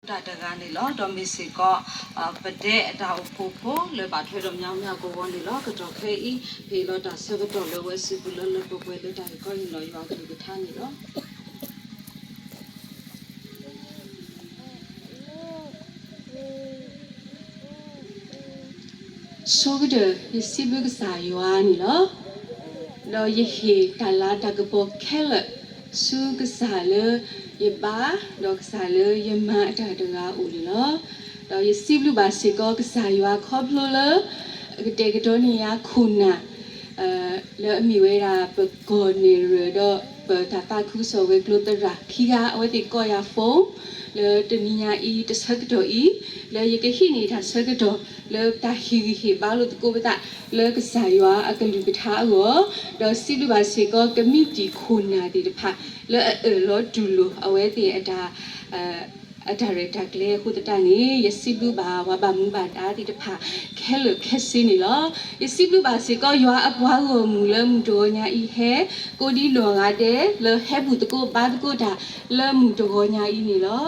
တၢ်တဂၤန့ၣ်လီၤ. ဒီးမ့ၢ်စ့ၢ်ကီး ပဒဲအတၢ်အိၣ်ဖှိၣ်ဖိလၢဘၣ်ထွဲဒီးမညီမညီကဝီၤန့ၣ်လီၤ. ကတီၢ်ခဲအံၤ ပဟ့ၣ်လီၤတၢ်ဆၢကတီၢ်လၢအဝဲစံးဘျုးလၢလၢပှဲၤပှဲၤလၢတၢ်ဂ့ၢ်ကီဟ့ၣ်နီၤယွၤအကလုၢ်ကထါန့ၣ်လီၤ. ဆိကတၢၢ် ယစံးဘျုးကစၢ်ယွၤန့ၣ်လီၤ. ဒီးယဟ့ၣ်တၢ်လၤတၢ်ကပီၤခဲလၢာ် ဆူကစၢ်လၢယဘါ ဒီးကစၢ်လၢယမါအတၢ်တဂၤအအိၣ်န့ၣ်လီၤ. ဒီးယစံးဘျုးဘၣ်စ့ၢ်ကီးကစၢ်ယွၤခီဖျိလၢ ကတဲာ်ကတီၤန့ၢ်ယၤခိၣ်နၢ် လၢအမ့ၢ်ဝဲဒၣ်ပကီၢ်နဲၣ်ရွဲၣ်ဒီး ပတၢ်သးခုကစီၣ်ဝဲၤကျိၤသရၣ်ခံဂၤ အဝဲသ့ၣ်ကိးယၤ phone လၢတနံၤညါအံၤတဆၢကတီၢ်အံၤ လၢယကဟံးန့ၢ်တၢ်ဆၢကတီၢ် လၢတၢ်ဟ့ၣ်ဂံၢ်ဟ့ၣ်ဘါလိာ်သကိးပသး လၢကစၢ်ယွၤအကလုၢ်ကထါအဂီၢ်, ဒီးစံးဘျုးဘၣ်စ့ၢ်ကီးကမံးတံာ်ခိၣ်နၢ်သ့ၣ်တဖၣ် လၢအအၢၣ်လီၤတူၢ်လိာ်အဝဲသ့ၣ်အတၢ် အတၢ်ရဲၣ်တၢ်ကျဲၤအဃိသတးန့ၣ် ယစံးဘျုးဘၣ်ပှၤဘၣ်မူဘၣ်ဒါသ့ၣ်တဖၣ်ခဲလၢာ်ခဲဆ့န့ၣ်လီၤ. ယစံးဘျုးဘၣ်စ့ၢ်ကီးယွၤအပှၤဂီၢ်မုၢ်လၢမုၢ်တဂီၤညါအံၤဟဲ ကိးဒံနီၢ်ဂၤဒဲး လၢဟဲဘူၣ်သကိးဘါသကိးတၢ်လၢမုၢ်တဂီၤညါအံၤန့ၣ်လီၤ.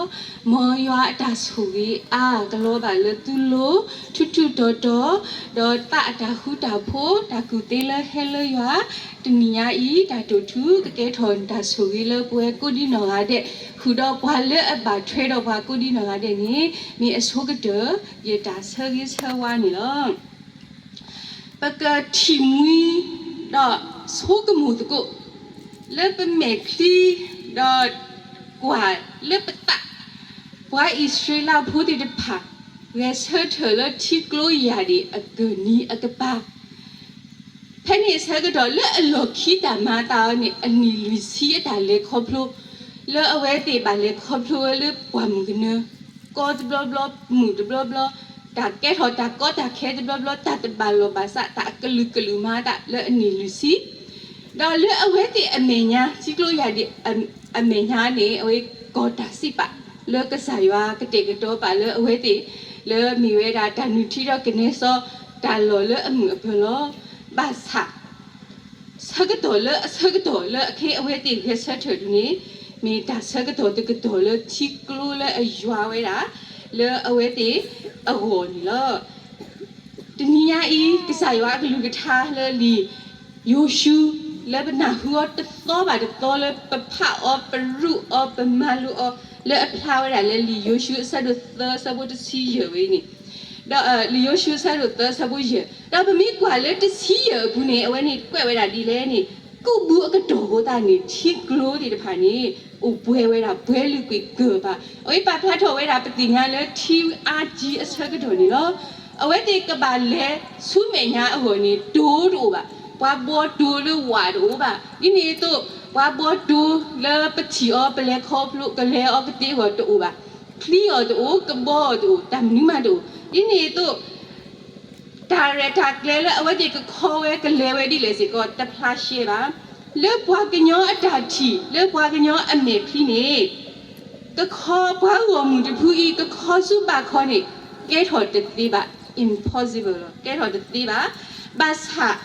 မ်ယွၤအတၢ်ဆိၣ်ဂ့ၤအါကလီဘၣ်လၢသုလိၤ ထူးထူးတီၤတီၤ ဒီးသးအတၢ်ဃူတၢ်ဖိး တၢ်ကူၣ်သ့လၢဟဲလၢယွၤ တနံၤညါအံၤ တၢ်တိာ်ထူ ကကဲထီၣ်တၢ်ဆိၣ်ဂ့ၤလၢပဝဲကိးဒံနီၢ်ဂၤဒဲး ဃုာ်ဒီးပှၤလၢအဘၣ်ထွဲဒီးပှၤကိးဒံနီၢ်ဂၤဒဲးန့ၣ် မ့ၢ်အဆိကတၢၢ် ယတၢ်ဆၢဂ့ၤဆၢဝါန့ၣ်လီၤ. ပကထံၣ်မှံ ဒီးဆိကမိၣ်သကိး လၢပမဲာ်ချံ ဒီးကွၢ်လၢပသး ပှၤအံၣ်စရ့လးဖိသ့ၣ်တဖၣ် ဂဲၤဆၢထၢၣ်လၢထံကျိယၢ်ဒံၣ်အကၢၢ်နံၤအကပၤ ဖဲန့ၣ်အဆၢကတီၢ်လၢအလီၢ်ခံတၢ်မၤအသးအီၤန့ၣ် အနံၣ်လွံၢ်ဆံအတၢ်လဲၤခီဖျိ လၢအဝဲသ့ၣ်ဘၣ်လဲၤခီဖျိဝဲလၢပှၢ်မုၢ်ကနၢ ကီတဘျီဘျီ မုၢ်တဘျီဘျီ တၢ်ကဲထီၣ်တၢ်ကီတၢ်ခဲတဘျီဘျီ တၢ်တဘၣ်လိာ်ဘၣ်စး တၢ်အကလုာ်ကလုာ်မၤအသးလၢအနံၣ်လွံၢ်ဆံ ဒီးလၢအဝဲသ့ၣ်အမဲာ်ညါ ထံကျိယၢ်ဒံၣ်အမဲာ်ညါန့ၣ် အဝဲကီၢ်တၢ်စံးပာ် လၢကစၢ်ယွၤကတဲာ်ကတီၤပာ်လၢအဝဲသ့ၣ် လၢမ့ၢ်ဝဲဒၣ်တၢ်နုၢ်ထံဒီးကနဲစီ တၢ်လီၢ်လၢအမုာ်အပၢၤလီၤ. ဘၣ်ဆၣ် ဆၢကတီၢ်လၢအဆၢကတီၢ်လၢအခဲအံၤအဝဲသ့ၣ်ဂဲၤဆၢထၢၣ်ဒ်န့ၣ် မ့ၢ်တၢ်ဆၢကတီၢ်တကတီၢ်လၢထံကျိလၢအယွၤဝဲဒၣ် လၢအဝဲသ့ၣ်အဂီၢ်န့ၣ်လီၤ. တနံၤညါအံၤ ကစၢ်ယွၤအကလုၢ်ကထါလၢလံာ်ယိၤၡူ လၢပနၢ်ဟူအီၤတသီဘၣ်တသီလၢပဖးအီၤ ပရူးအီၤ ပမၤလိအီၤ လၢအဖျါဝဲဒၣ်လၢလံာ်ယိၤၡူအဆၢဒိၣ်သၢအဆၢဖိတဆံယဲၢ်ဝဲန့ၣ် ဒီးလံာ်ယိၤၡူအဆၢဒိၣ်သၢအဆၢဖိယဲၢ် ဒီးပမ့ၢ်ကွၢ်လၢတဆံယဲၢ်အပူၤန့ၣ် အဝဲန့ၣ်ကွဲးဝဲဒၣ်ဒ်လဲၣ်န့ၣ် ကူးဘုအကတီၢ်အဃိသတးန့ၣ် ထံကျိသ့ၣ်တဖၣ်န့ၣ် အိၣ်ပှဲၤဝဲဒၣ်ပှဲၤလုာ်ကွံာ်ကၢၢ်ပၤ အဝဲပာ်ဖျါထီၣ်ဝဲဒၣ်ပသ့ၣ်ညါလၢထံအါထံအဆၢကတီၢ်န့ၣ်လီၤ. အဝဲသ့ၣ်ကဘၣ်လဲၤဆူမဲာ်ညါအဂီၢ်န့ၣ် တိၤတအိၣ်ဘၣ်, ပှၤဘှီတိၤလၢဝးတအိၣ်ဘၣ်, ဒ်န့ၣ်အသိး ပှၤဘှီတိၤလၢပထံၣ်အီၤ ပလဲၤခီဖျိ ကလဲၤအီၤကသ့အဂီၢ်တအိၣ်ဘၣ်, ချံအီၤတအိၣ်, ကဘီအီၤတအိၣ်, တၢ်မနုၤမးတအိၣ်, ဒ်န့ၣ်အသိး တၢ်ရဲၣ်တၢ်ကျဲၤလၢအဝဲသ့ၣ်ကခီဝဲကလဲၤဝဲဒ်လဲၣ်စ့ၢ်ကီး တဖျါရှဲဘၣ်. လၢပှၤကညီအတၢ်ထံၣ် လၢပှၤကညီအမဲာ်ချံန့ၣ် ကခီပှၤဂီၢ်မုၢ်တဖုအံၤ ကခီဆူဘၣ်ခီန့ၣ် ကဲထီၣ်တသ့ဘၣ်, impossible လီၤ, ကဲထီၣ်တသ့ဘၣ်. ဘၣ်ဆၣ်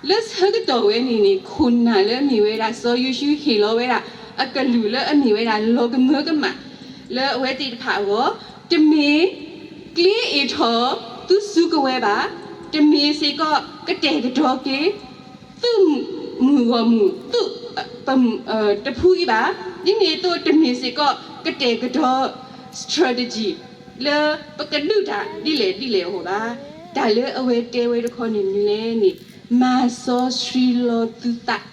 လၢဆၢကတီၢ်ဝဲန့ၣ်န့ၣ် ခိၣ်နၢ်လၢအမ့ၢ်ဝဲဒၣ် စီၤယိၤၡူဟ့ၣ်လီၤဝဲဒၣ် အကလုၢ်လၢအမ့ၢ်ဝဲဒၣ်လီၤကမၢကမၣ် လၢအဝဲသ့ၣ်တဖၣ်အဂီၢ်, တမ့ၢ် ကျ့အ့ၣ်ထီၣ် သုစုကဝဲၤဘၣ်, တမ့ၢ်စ့ၢ်ကီး ကတဲာ်ကတီၤက့ၤ သုးမုၢ်ဂီၢ်မုၢ် သုး တဖုအံၤဘၣ်, ဒ်န့ၣ်အသိးတမ့ၢ်စ့ၢ်ကီး ကတဲာ်ကတီၤ strategy လၢပကဒုးတၢ်ဒ်လဲၣ်ဒ်လဲၣ်အဂီၢ်ဘၣ်. တၢ်လၢအဝဲတဲဝဲတခီန့ၣ်မနုၤလဲၣ်န့ၣ် မၤစီဆှံလီၤသုသး.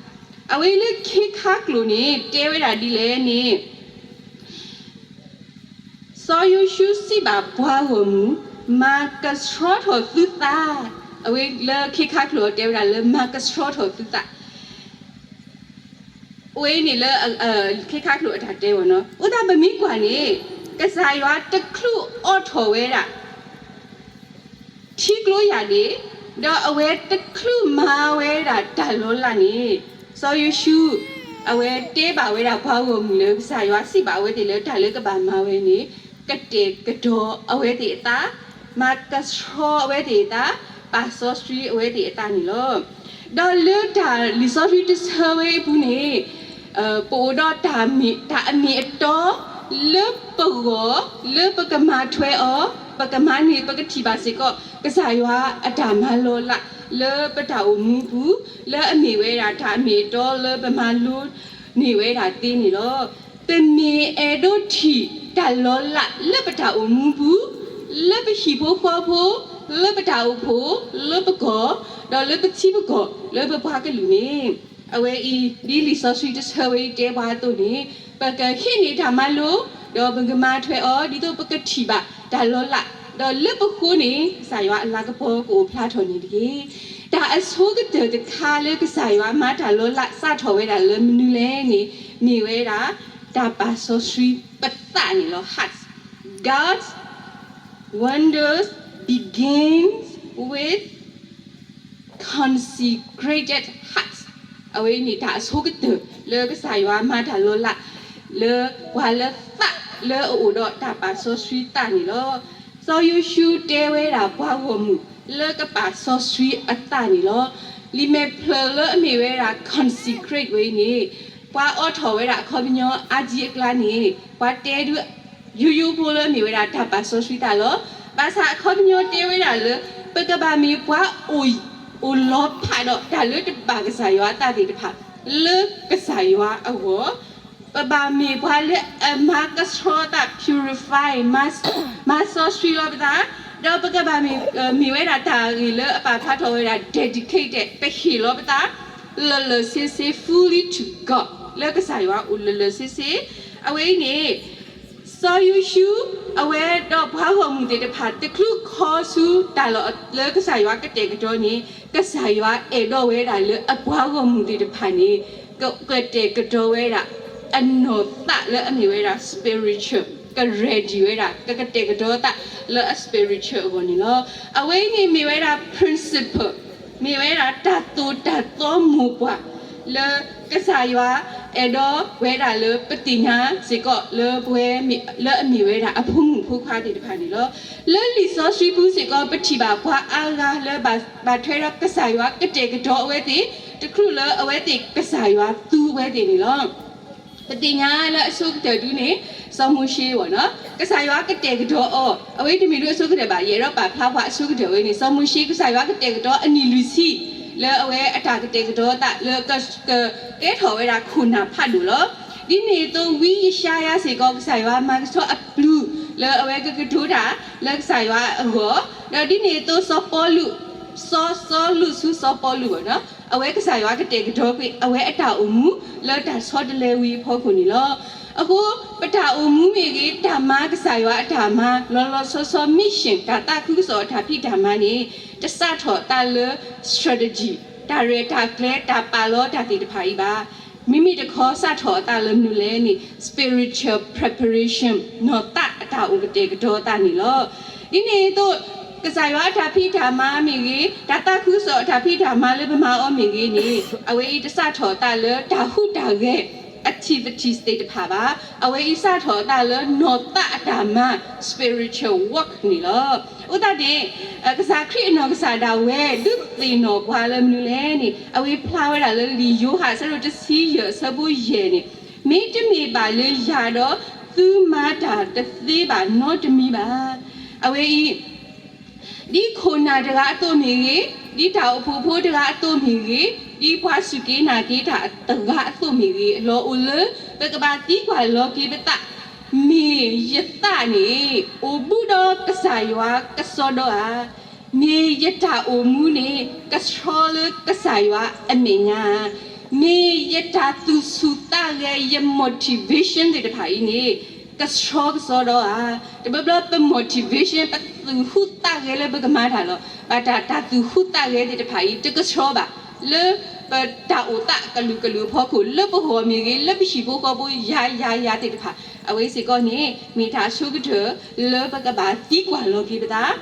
အဝဲလၢခ့ခါကျိာ်န့ၣ် တဲဝဲဒၣ်ဒ်လဲၣ်န့ၣ် စီၤယိၤၡူစံးဘၣ်ပှၤဂီၢ်မုၢ်, မၤကဆှီထီၣ်သုသး, အဝဲလၢခ့ခါကျိာ်တဲဝဲဒၣ်လၢမၤကဆှီထီၣ်သုသး, အဝဲန့ၣ်လၢ ခ့ခါကျိာ်အတၢ်တဲဝဲနီၤ. အဃိသတးပမ့ၢ်ကွၢ်န့ၣ် ကစၢ်ယွၤတချုးအိးထီၣ်ဝဲဒၣ် ထံကျိယၢ်ဒ့ၣ်, ဒီးအဝဲတချုးမၤဝဲဒၣ်တၢ်လီၤလးန့ၣ်, စီၤယိၤၡူ အဝဲတဲဘၣ်ဝဲဒၣ်ပှၤဂီၢ်မုၢ်လၢကစၢ်ယွၤစံးဘၣ်အဝဲသ့ၣ်လၢတၢ်လၢကဘၣ်မၤဝဲန့ၣ် ကတဲာ်ကတီၤအဝဲသ့ၣ်အသး, မၤကဆှီအဝဲသ့ၣ်အသး, ပာ်စီဆှံအဝဲသ့ၣ်အသးန့ၣ်လီၤ. ဒီးလၢတၢ်လံာ်စီဆှံတဆၢဝဲအပူၤန့ၣ် ပအိၣ်ဒီးတၢ်အမ့ၢ်အတီလၢ လၢပဂီၢ် လၢပကမၤထွဲအီၤ, ပကမၤန့ၢ် ပကထံၣ်ဘၣ်စ့ၢ်ကီး ကစၢ်ယွၤအတၢ်မၤလီၤလး လၢပတၢ်အိၣ်မူပူၤ, လၢအမ့ၢ်ဝဲဒၣ်တၢ်အမ့ၢ်အတီလၢပမၤလိန့ၢ်ဝဲဒၣ်သ့န့ၣ်လီၤ. ပမ့ၢ်အဲၣ်ဒိးထံၣ်တၢ်လီၤလးလၢပတၢ်အိၣ်မူပူၤ, လၢပဟံၣ်ဖိဃီဖိ, လၢပတၢ်အိၣ်ဖှိၣ်, လၢပကီၢ်, ဒီးလၢပထံပကီၢ်, လၢပပှၤကလုာ်န့ၣ်, အဝဲအံၤ ဒ်လံာ်စီဆှံတဆၢဝဲအံၤတဲပှၤအသိးန့ၣ်, ပကဟံးန့ၢ်တၢ်မၤလိ, ဒီးပကမၤထွဲအီၤ ဒ်သိးပကထံၣ်ဘၣ်တၢ်လီၤလး, ဒီးလၢပဃိန့ၣ် ကစၢ်ယွၤအလၤကပီၤကအိၣ်ဖျါထီၣ်န့ၣ်တက့ၢ်. တၢ်အဆိကတၢၢ်တခါလၢကစၢ်ယွၤမၤတၢ်လီၤလးစးထီၣ်ဝဲဒၣ်လၢမနုၤလဲၣ်န့ၣ်, မ့ၢ်ဝဲဒၣ် တၢ်ပာ်စီဆှံပသးန့ၣ်လီၤ. Hearts. God's wonders begins with consecrated hearts. အဝဲန့ၣ်တၢ်အဆိကတၢၢ်လၢကစၢ်ယွၤမၤတၢ်လီၤလး လၢပှၤလၢသးလၢအအိၣ်ဒီးတၢ်ပာ်စီဆှံသးန့ၣ်လီၤ. စီၤယိၤၡူတဲဝဲဒၣ်ပှၤဂီၢ်မုၢ်လၢကပာ်စီဆှံအသးန့ၣ်လီၤ. လံာ်မဲာ်ဖျၢၣ်လၢအမ့ၢ်ဝဲဒၣ် consecrate ဝဲအံၤန့ၣ်, ပှၤအိးထီၣ်ဝဲဒၣ်အခီပညီအါကံအကျါန့ၣ်, ပှၤတဲဒုး ယိယိဖိလၢအမ့ၢ်ဝဲဒၣ်တၢ်ပာ်စီဆှံသးလီၤ. ဘၣ်ဆၣ်အခီပညီတဲဝဲဒၣ်လၢ ပကဘၣ်မ့ၢ်ပှၤအိၣ်လီၤဖးဒီးတၢ်လၢတဘၣ်ကစၢ်ယွၤအသးသ့ၣ်တဖၣ် လၢကစၢ်ယွၤအဂီၢ်, ပဘၣ်မ့ၢ်ပှၤလၢအမၤကဆှီသး purify မၤစီဆှံလီၤပသး, ဒီးပကဘၣ်မ့ၢ် မ့ၢ်ဝဲဒၣ်တၢ်ဂ့ၢ်လၢအပာ်ဖျါထီၣ်ဝဲဒၣ် dedicated ပဟ့ၣ်လီၤပသး လၢာ်လၢာ်ဆ့ဆ့ fully to God လၢကစၢ်ယွၤအအိၣ်လၢာ်လၢာ်ဆ့ဆ့. အဝဲအံၤန့ၣ် စီၤယိၤၡူ အဝဲဒီးပှၤဂီၢ်မုၢ်သ့ၣ်တဖၣ် တချုးခီဆူတၢ်လီၢ်လၢကစၢ်ယွၤကတဲာ်ကတီၤန့ၣ်, ကစၢ်ယွၤအဲၣ်ဒိးဝဲဒၣ်လၢအပှၤဂီၢ်မုၢ်သ့ၣ်တဖၣ်န့ၣ် ကကတဲာ်ကတီၤဝဲဒၣ် အနီၢ်သးလၢအမ့ၢ်ဝဲဒၣ် spiritual က ready ဝဲဒၣ် ကကတဲာ်ကတီၤသးလၢအ spiritual အဂီၢ်န့ၣ်လီၤ. အဝဲအံၤန့ၣ်မ့ၢ်ဝဲဒၣ် principle မ့ၢ်ဝဲဒၣ်တၢ်သိၣ်တၢ်သီမိၢ်ပှၢ် လၢကစၢ်ယွၤအဲၣ်ဒိးဝဲဒၣ်လၢပသ့ၣ်ညါစ့ၢ်ကီးလၢပဝဲ လၢအမ့ၢ်ဝဲဒၣ်အဖိမုၣ်ဖိခွါသ့ၣ်တဖၣ်န့ၣ်လီၤ. လၢလံာ်စီဆှံပူၤစ့ၢ်ကီး ပထံၣ်ဘၣ်ပှၤအါဂၤလၢဘၣ်ထွဲဒီးကစၢ်ယွၤကတဲာ်ကတီၤအဝဲသ့ၣ် တချုးလၢအဝဲသ့ၣ်ကစၢ်ယွၤသူအဝဲသ့ၣ်န့ၣ်လီၤ. ပသ့ၣ်ညါလၢအဆိကတၢၢ်ဒုန့ၣ် စီၤမိၤၡ့အဂီၢ်န့ၣ် ကစၢ်ယွၤကတဲာ်ကတီၤအီၤ အဝဲတမ့ၢ်ဒုအဆိကတၢၢ်ဘၣ် ယအဲၣ်ဒိးပာ်ဖျါပှၤအဆိကတၢၢ်ဝဲန့ၣ် စီၤမိၤၡ့ ကစၢ်ယွၤကတဲာ်ကတီၤအနံၣ်လွံၢ်ဆံ လၢအဝဲအတၢ်ကတဲာ်ကတီၤသးလၢ ကကဲထီၣ်ဝဲဒၣ်ခိၣ်နၢ်ဖးဒိၣ်လီၤ. ဒ်န့ၣ်အသိး ဝံယၡါယၤစ့ၢ်ကီး ကစၢ်ယွၤမၤကဆှီအပျုၤ လၢအဝဲကကတိၤတၢ်လၢကစၢ်ယွၤအဂီၢ်, ဒီးဒ်န့ၣ်အသိး စီၤပီလူး စီၤစီလူးဆူစီၤပီလူးအဂီၢ်န့ၣ် အဝဲကစၢ်ယွၤကတဲာ်ကတီၤကွံာ် အဝဲအတၢ်အိၣ်မူလၢတၢ်ဆီတလဲဝံၤအဖီခိၣ်န့ၣ်လီၤ. အဃိ ပတၢ်အိၣ်မူမ့ၢ်ဂ့ၤ တၢ်မၤကစၢ်ယွၤအတၢ်မၤ လီၤလီၤဆီဆီ mission တၢ်သးခုကစီၣ်အတၢ်ဖံးတၢ်မၤန့ၣ် တစးထီၣ်သးလၢ strategy တၢ်ရဲၣ်တၢ်ကျဲၤ တၢ်ပာ်လီၤတၢ်သ့ၣ်တဖၣ်အံၤဘၣ်. မ့မ့ၢ်တခီစးထီၣ်အသးလၢမနုၤလဲၣ်န့ၣ် spiritual preparation နီၢ်သးအတၢ်အိၣ်ကတဲာ်ကတီၤအသးန့ၣ်လီၤ. ဒ်န့ၣ်အသိး ကစၢ်ယွၤအတၢ်ဖံးတၢ်မၤမ့ၢ်ဂ့ၤ, တၢ်သးခုကစီၣ်အတၢ်ဖံးတၢ်မၤလၢပမၤအီၤမ့ၢ်ဂ့ၤန့ၣ် အဝဲအံၤတစးထီၣ်အသးလၢတၢ်ဟူးတၢ်ဂဲၤ activities သ့ၣ်တဖၣ်ဘၣ်. အဝဲအံၤစးထီၣ်အသးလၢနီၢ်သးအတၢ်မၤ spiritual work န့ၣ်လီၤ. အဃိသတးန့ၣ် ကစၢ်ခရံာ်အနီၢ်ကစၢ်ဒၣ်ဝဲ ဒုးသ့ၣ်နီၣ်ပှၤလၢမနုၤလဲၣ်န့ၣ် အဝဲဖျါဝဲဒၣ်လၢလံာ်ယိၤဟၣ်အဆၢဒိၣ်တဆံယဲၢ်အဆၢဖိယဲၢ်န့ၣ်, မ့တမ့ၢ်ဘၣ်လၢယၤဒီး သုမၤတၢ်တသ့ဘၣ်နီတမံၤဘၣ်. အဝဲအံၤ ဒ်ခိၣ်နၢ်တဂၤအသိးမ့ၢ်ဂ့ၤ, ဒ်တၢ်အိၣ်ဖှိၣ်ဖိတဂၤအသိးမ့ၢ်ဂ့ၤ, ဒ်ပှၤစူၢ်က့ၤနာ်က့ၤတၢ်တဂၤအသိးမ့ၢ်ဂ့ၤ, လီၤအိၣ်လၢ ပကဘၣ်သံကွၢ်လီၤက့ၤပသး, မ့ၢ်ယသးန့ၣ် အိၣ်ဘူးဒီးကစၢ်ယွၤကစီဒီဧါ, မ့ၢ်ယတၢ်အိၣ်မူန့ၣ် ကဆှီလၢကစၢ်ယွၤအမဲာ်ညါဧါ, မ့ၢ်ယတၢ်သူၣ်ဆူၣ်သးဂဲၤ ယ motivation သ့ၣ်တဖၣ်အံၤန့ၣ် ကဆှီကစီဒီဧါ. တဘျီဘျီပ motivation ပသူၣ်ဟူးသးဂဲၤလၢပကမၤတၢ်လီၤ. ဘၣ်တၢ် တၢ်သူၣ်ဟူးသးဂဲၤသ့ၣ်တဖၣ်အံၤ တကဆှီဘၣ် လၢပတၢ်အိၣ်သးကလုာ်ကလုာ်အဖီခိၣ် လၢပဂီၢ်မ့ၢ်ဂ့ၤ လၢပဟံၣ်ဖိဃီဖိယၤယၤယၤသ့ၣ်တဖၣ် အဝဲစ့ၢ်ကီးန့ၣ် မ့ၢ်တၢ်အဆိကတၢၢ်လၢပကဘၣ်သံကွၢ်လီၤက့ၤပသး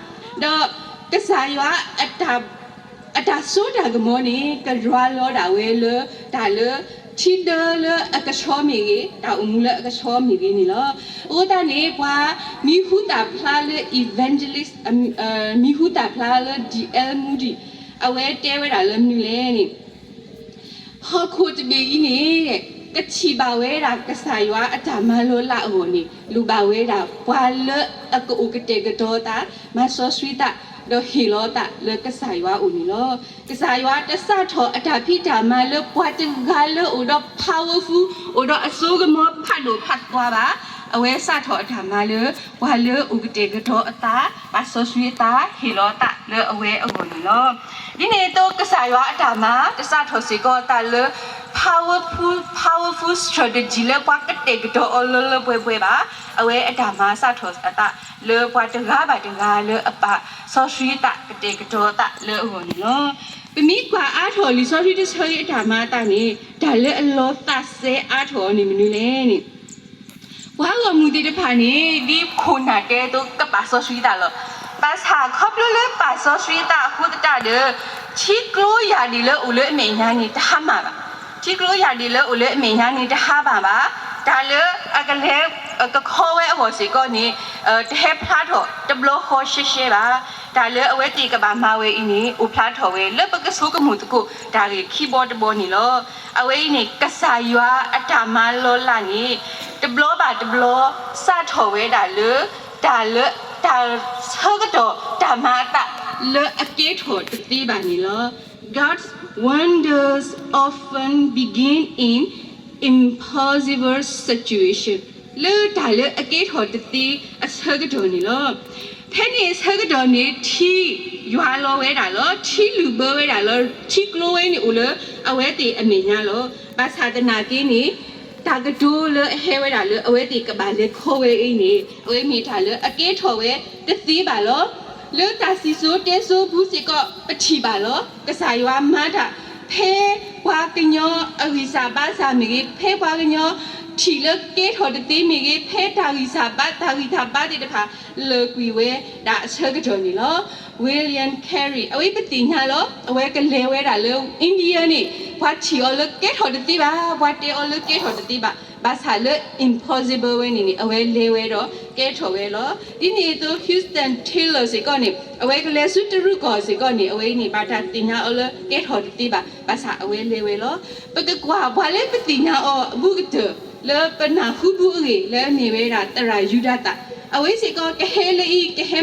ဒီးကစၢ်ယွၤ အတၢ်စိတၢ်ကမီၤန့ၣ် ကယွၤလီၤဒၣ်ဝဲလၢ တၢ်လၢ ထံဒၢလၢအကဆှီမ့ၢ်ဂ့ၤ တၢ်အိၣ်မူလၢအကဆှီမ့ၢ်ဂ့ၤန့ၣ်လီၤ. အဃိသတးန့ၣ် ပှၤမံၤဟူသၣ်ဖျါလၢ evangelist မံၤဟူသၣ်ဖျါလၢ D L Moody အဝဲတဲဝဲဒၣ်လၢမနုၤလဲၣ်န့ၣ် ဟီၣ်ခိၣ်တဘ့ၣ်အံၤန့ၣ် ကထံၣ်ဘၣ်ဝဲဒၣ်ကစၢ်ယွၤအတၢ်မၤလီၤလးအဂီၢ်န့ၣ် လိၣ်ဘၣ်ဝဲဒၣ် ပှၤလၢအကအိၣ်ကတဲာ်ကတီၤအသး, မၤစီဆှံသး, ဒီးဟ့ၣ်လီၤသးလၢကစၢ်ယွၤအအိၣ်န့ၣ်လီၤ. ကစၢ်ယွၤတစးထီၣ်အတၢ်ဖံးတၢ်မၤလၢပှၤတဂၤလၢအိၣ်ဒီး powerful, အိၣ်ဒီးအစိကမီၤဖးဒိၣ်ဖးသွါဘၣ်. အဝဲစးထီၣ်အတၢ်မၤလၢ ပှၤလၢအိၣ်ကတဲာ်ကတီၤအသး, မၤစီဆှံအသး, ဟ့ၣ်လီၤသးလၢအဝဲအဂီၢ်န့ၣ်လီၤ. ဒ်န့ၣ်အသိး ကစၢ်ယွၤအတၢ်မၤ တစးထီၣ်စ့ၢ်ကီးသးလၢ powerful, powerful strategy လၢပှၤကတဲာ်ကတီၤအီၤလၢလၢပှဲၤပှဲၤဘၣ်. အဝဲအတၢ်မၤစးထီၣ်အသးလၢပှၤတဂၤဘၣ်တဂၤလၢအပာ်စီဆှံသး ကတဲာ်ကတီၤအသးလၢအဂီၢ်န့ၣ်လီၤ. ပမ့ၢ်ကွၢ်အါထီၣ်လံာ်စီဆှံတဆၢအံၤအတၢ်မၤအသးန့ၣ် တၢ်လၢအလီၤသးစဲအါထီၣ်အီၤန့ၣ်မနုၤလဲၣ်န့ၣ် ပှၤဂီၢ်မုၢ်သ့ၣ်တဖၣ်န့ၣ် ဒ်ခိၣ်နၢ်တဲအသိး ကပာ်စီဆှံသးလီၤ. ဘၣ်ဆၣ်ခီဖျိလၢပာ်စီဆှံသးအဃိသတးဒီး ထံကျိယၢ်ဒံၣ်လၢအိၣ်လၢအမဲာ်ညါန့ၣ် တဟါမၢ်ဘၣ်. ထံကျိယၢ်ဒံၣ်လၢအိၣ်လၢအမဲာ်ညါန့ၣ် တဟါမၢ်ဘၣ်. တၢ်လၢအကလဲၤကခီဝဲအဂီၢ်စ့ၢ်ကီးန့ၣ် တဟဲဖျါထီၣ်တဘျီဃီရှဲရှဲဘၣ်. တၢ်လၢအဝဲသ့ၣ်ကဘၣ်မၤဝဲအံၤန့ၣ် အိၣ်ဖျါထီၣ်ဝဲလၢပကဆိကမိၣ်သကိးတၢ်ဂ့ၢ်ခံဘီတဘီန့ၣ်လီၤ. အဝဲအံၤန့ၣ် ကစၢ်ယွၤအတၢ်မၤလီၤလးန့ၣ် တဘျီဘၣ်တဘျီ စးထီၣ်ဝဲဒၣ်လၢ တၢ်လၢ တၢ်ဆၢကတီၢ်တၢ်မၤအသးလၢအကဲထီၣ်တသ့ဘၣ်န့ၣ်လီၤ. God's wonders often begin in impossible situation. လၢတၢ်လၢအကဲထီၣ်တသ့အဆၢကတီၢ်န့ၣ်လီၤ. ဖဲန့ၣ်အဆၢကတီၢ်န့ၣ် ထံယွၤလီၤဝဲဒၣ်လီၤ. ထံလုၢ်ဘၢဝဲဒၣ်လီၤ. ထံကျိဝဲန့ၣ်အိၣ်လၢအဝဲသ့ၣ်အမဲာ်ညါလီၤ. ဘၣ်ဆၣ်သနာ်က့န့ၣ် တၢ်ကတိၤလၢအဟဲဝဲဒၣ်လၢအဝဲသ့ၣ်ကဘၣ်လဲၤခီဝဲအံၤန့ၣ် အဝဲမ့ၢ်တၢ်လၢအကဲထီၣ်ဝဲတသ့ဘၣ်လီၤ. လၢတၢ်စံၣ်စိၤတဲစိၤပူၤစ့ၢ်ကီး ပထံၣ်ဘၣ်လီၤ. ကစၢ်ယွၤမၤတၢ် ဖဲပှၤကညီအဂံၢ်စၢ်ဘါစၢ်မ့ၢ်ဂ့ၤ, ဖဲပှၤကညီထံၣ်လၢကဲထီၣ်တသ့မ့ၢ်ဂ့ၤ, ဖဲတၢ်ဂံၢ်စၢ်ဘါ တၢ်ဂံၢ်စၢ်ဘါသ့ၣ်တဖၣ် လၢာ်ကွံာ်ဝဲဒၣ်အဆၢကတီၢ်န့ၣ်လီၤ. William Carey အဝဲပသ့ၣ်ညါလီၤ. အဝဲကလဲၤဝဲဒၣ်လၢ India န့ၣ် ပှၤထံၣ်အီၤလၢကဲထီၣ်တသ့ဘၣ်, ပှၤတဲအီၤလၢကဲထီၣ်တသ့ဘၣ်. ဘၣ်ဆၣ်လၢ impossible ဝဲန့ၣ်န့ၣ် အဝဲလဲၤဝဲဒီးကဲထီၣ်ဝဲလီၤ. ဒ်န့ၣ်အသိး Hudson Taylor စ့ၢ်ကီးန့ၣ် အဝဲကလဲၤဆူတရူးကီၢ်စ့ၢ်ကီးန့ၣ် အဝဲအံၤန့ၣ် ဘၣ်တၢ်သ့ၣ်ညါအီၤလၢကဲထီၣ်တသ့ဘၣ်. ဘၣ်ဆၣ်အဝဲလဲၤဝဲလီၤ. ပကကွၢ်ပှၤလၢပသ့ၣ်ညါအီၤအဘူးကတၢၢ် လၢပနၢ်ဟူဘူးအဂ့ၢ် လၢအမ့ၢ်ဝဲဒၣ်သရၣ်ယူဒၤသၣ်, အဝဲစ့ၢ်ကီးကဟဲလၢအံၤ ကဟဲ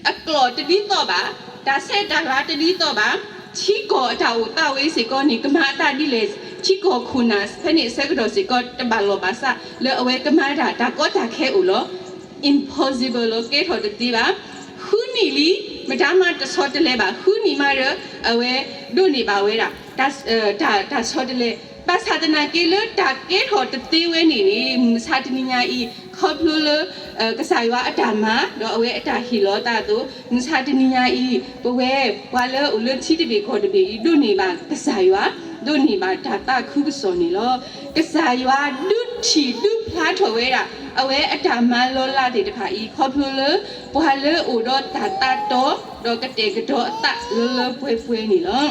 အကျိာ်တဒ်သိးဘၣ်, တၢ်ဆဲးတၢ်လၤတဒ်သိးဘၣ်. ထံကီၢ်အတၢ်အိၣ်သးဝဲစ့ၢ်ကီးန့ၣ် ကမၤအသးဒ်လဲၣ်, ထံကီၢ်ခိၣ်နၢ်ဖဲန့ၣ်အဆၢကတီၢ်စ့ၢ်ကီး တဘၣ်လီၢ်ဘၣ်စး လၢအဝဲကမၤတၢ် တၢ်ကီတၢ်ခဲအိၣ်လီၤ. impossible လီၤ, ကဲထီၣ်တသ့ဘၣ်. ဃုနံၣ်လံ, မတၤမၤတဆီတလဲဘၣ်, ဃုနံၣ်မးဒီး အဝဲဒိးန့ၢ်ဘၣ်ဝဲဒၣ် တၢ် တၢ်ဆီတလဲ. ဘၣ်ဆၣ်သနာ်က့လၢတၢ်ကဲထီၣ်တသ့ဝဲန့ၣ်န့ၣ် မုၢ်မဆါတနံၤညါအံၤ ခီဖျိလၢ ကစၢ်ယွၤအတၢ်မၤ ဒီးအဝဲအတၢ်ဟ့ၣ်လီၤအသးအသိး မုၢ်မဆါတနံၤညါအံၤ ပဝဲပှၤလၢအိၣ်လၢထံတဘ့ၣ်ကီၢ်တဘ့ၣ်အံၤ ဒိးန့ၢ်ဘၣ်ကစၢ်ယွၤ, ဒိးန့ၢ်ဘၣ်တၢ်သးခုကစီၣ်န့ၣ်လီၤ. ကစၢ်ယွၤဒုးထံၣ်ဒုးဖျါထီၣ်ဝဲဒၣ် အဝဲအတၢ်မၤလီၤလးသ့ၣ်တဖၣ်အံၤ ခီဖျိလၢ ပှၤလၢအိၣ်ဒီးတၢ်သးတီ ဒီးကတဲာ်ကတီၤအသးလၢလၢပှဲၤပှဲၤန့ၣ်လီၤ.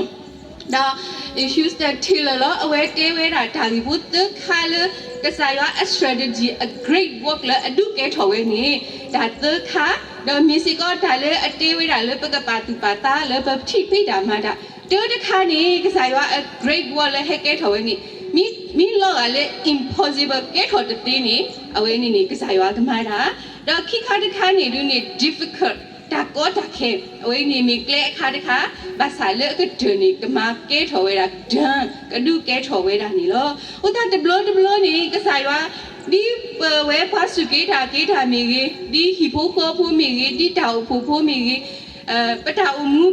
ဒီး Hudson Taylor လီၤ အဝဲတဲဝဲဒၣ်တၢ်ဂ့ၢ်ဖိသၢခါလၢ ကစၢ်ယွၤအ strategy အ great work လၢအဒုးကဲထီၣ်ဝဲန့ၣ် တၢ်သၢခါ, ဒီးမ့ၢ်စ့ၢ်ကီးတၢ်လၢအတဲဝဲဒၣ်လၢပကပာ်သူၣ်ပာ်သး လၢပထံၣ်ဖံးတၢ်မၤတၢ်, တၢတခါန့ၣ် ကစၢ်ယွၤအ great work လၢဟဲကဲထီၣ်ဝဲန့ၣ် မ့ၢ် မ့ၢ်လီၤဂာ်လၢ impossible ကဲထီၣ်တသ့န့ၣ် အဝဲန့ၣ်န့ၣ် ကစၢ်ယွၤကမၤတၢ်, ဒီးခံခါတခါန့ၣ်ဒုးန့ၣ် difficult တၢ်ကီတၢ်ခဲ, အဝဲအံၤန့ၣ်မ့ၢ်ကျဲအခါတခါ, ဘၣ်ဆၣ်လၢအကတၢၢ်န့ၣ် ကမၤကဲထီၣ်ဝဲဒၣ် done ကဒုးကဲထီၣ်ဝဲဒၣ်န့ၣ်လီၤ. အဃိသတးတဘျီတဘျီန့ၣ် ကစၢ်ယွၤ ဒ်ပဝဲပှၤစူၢ်က့ၤတၢ်က့ၤတၢ်မ့ၢ်ဂ့ၤ, ဒ်ဟံၣ်ဖိဃီဖိမ့ၢ်ဂ့ၤ, ဒ်တၢ်အိၣ်ဖှိၣ်ဖိမ့ၢ်ဂ့ၤ, ပတၢ်အိၣ်မူ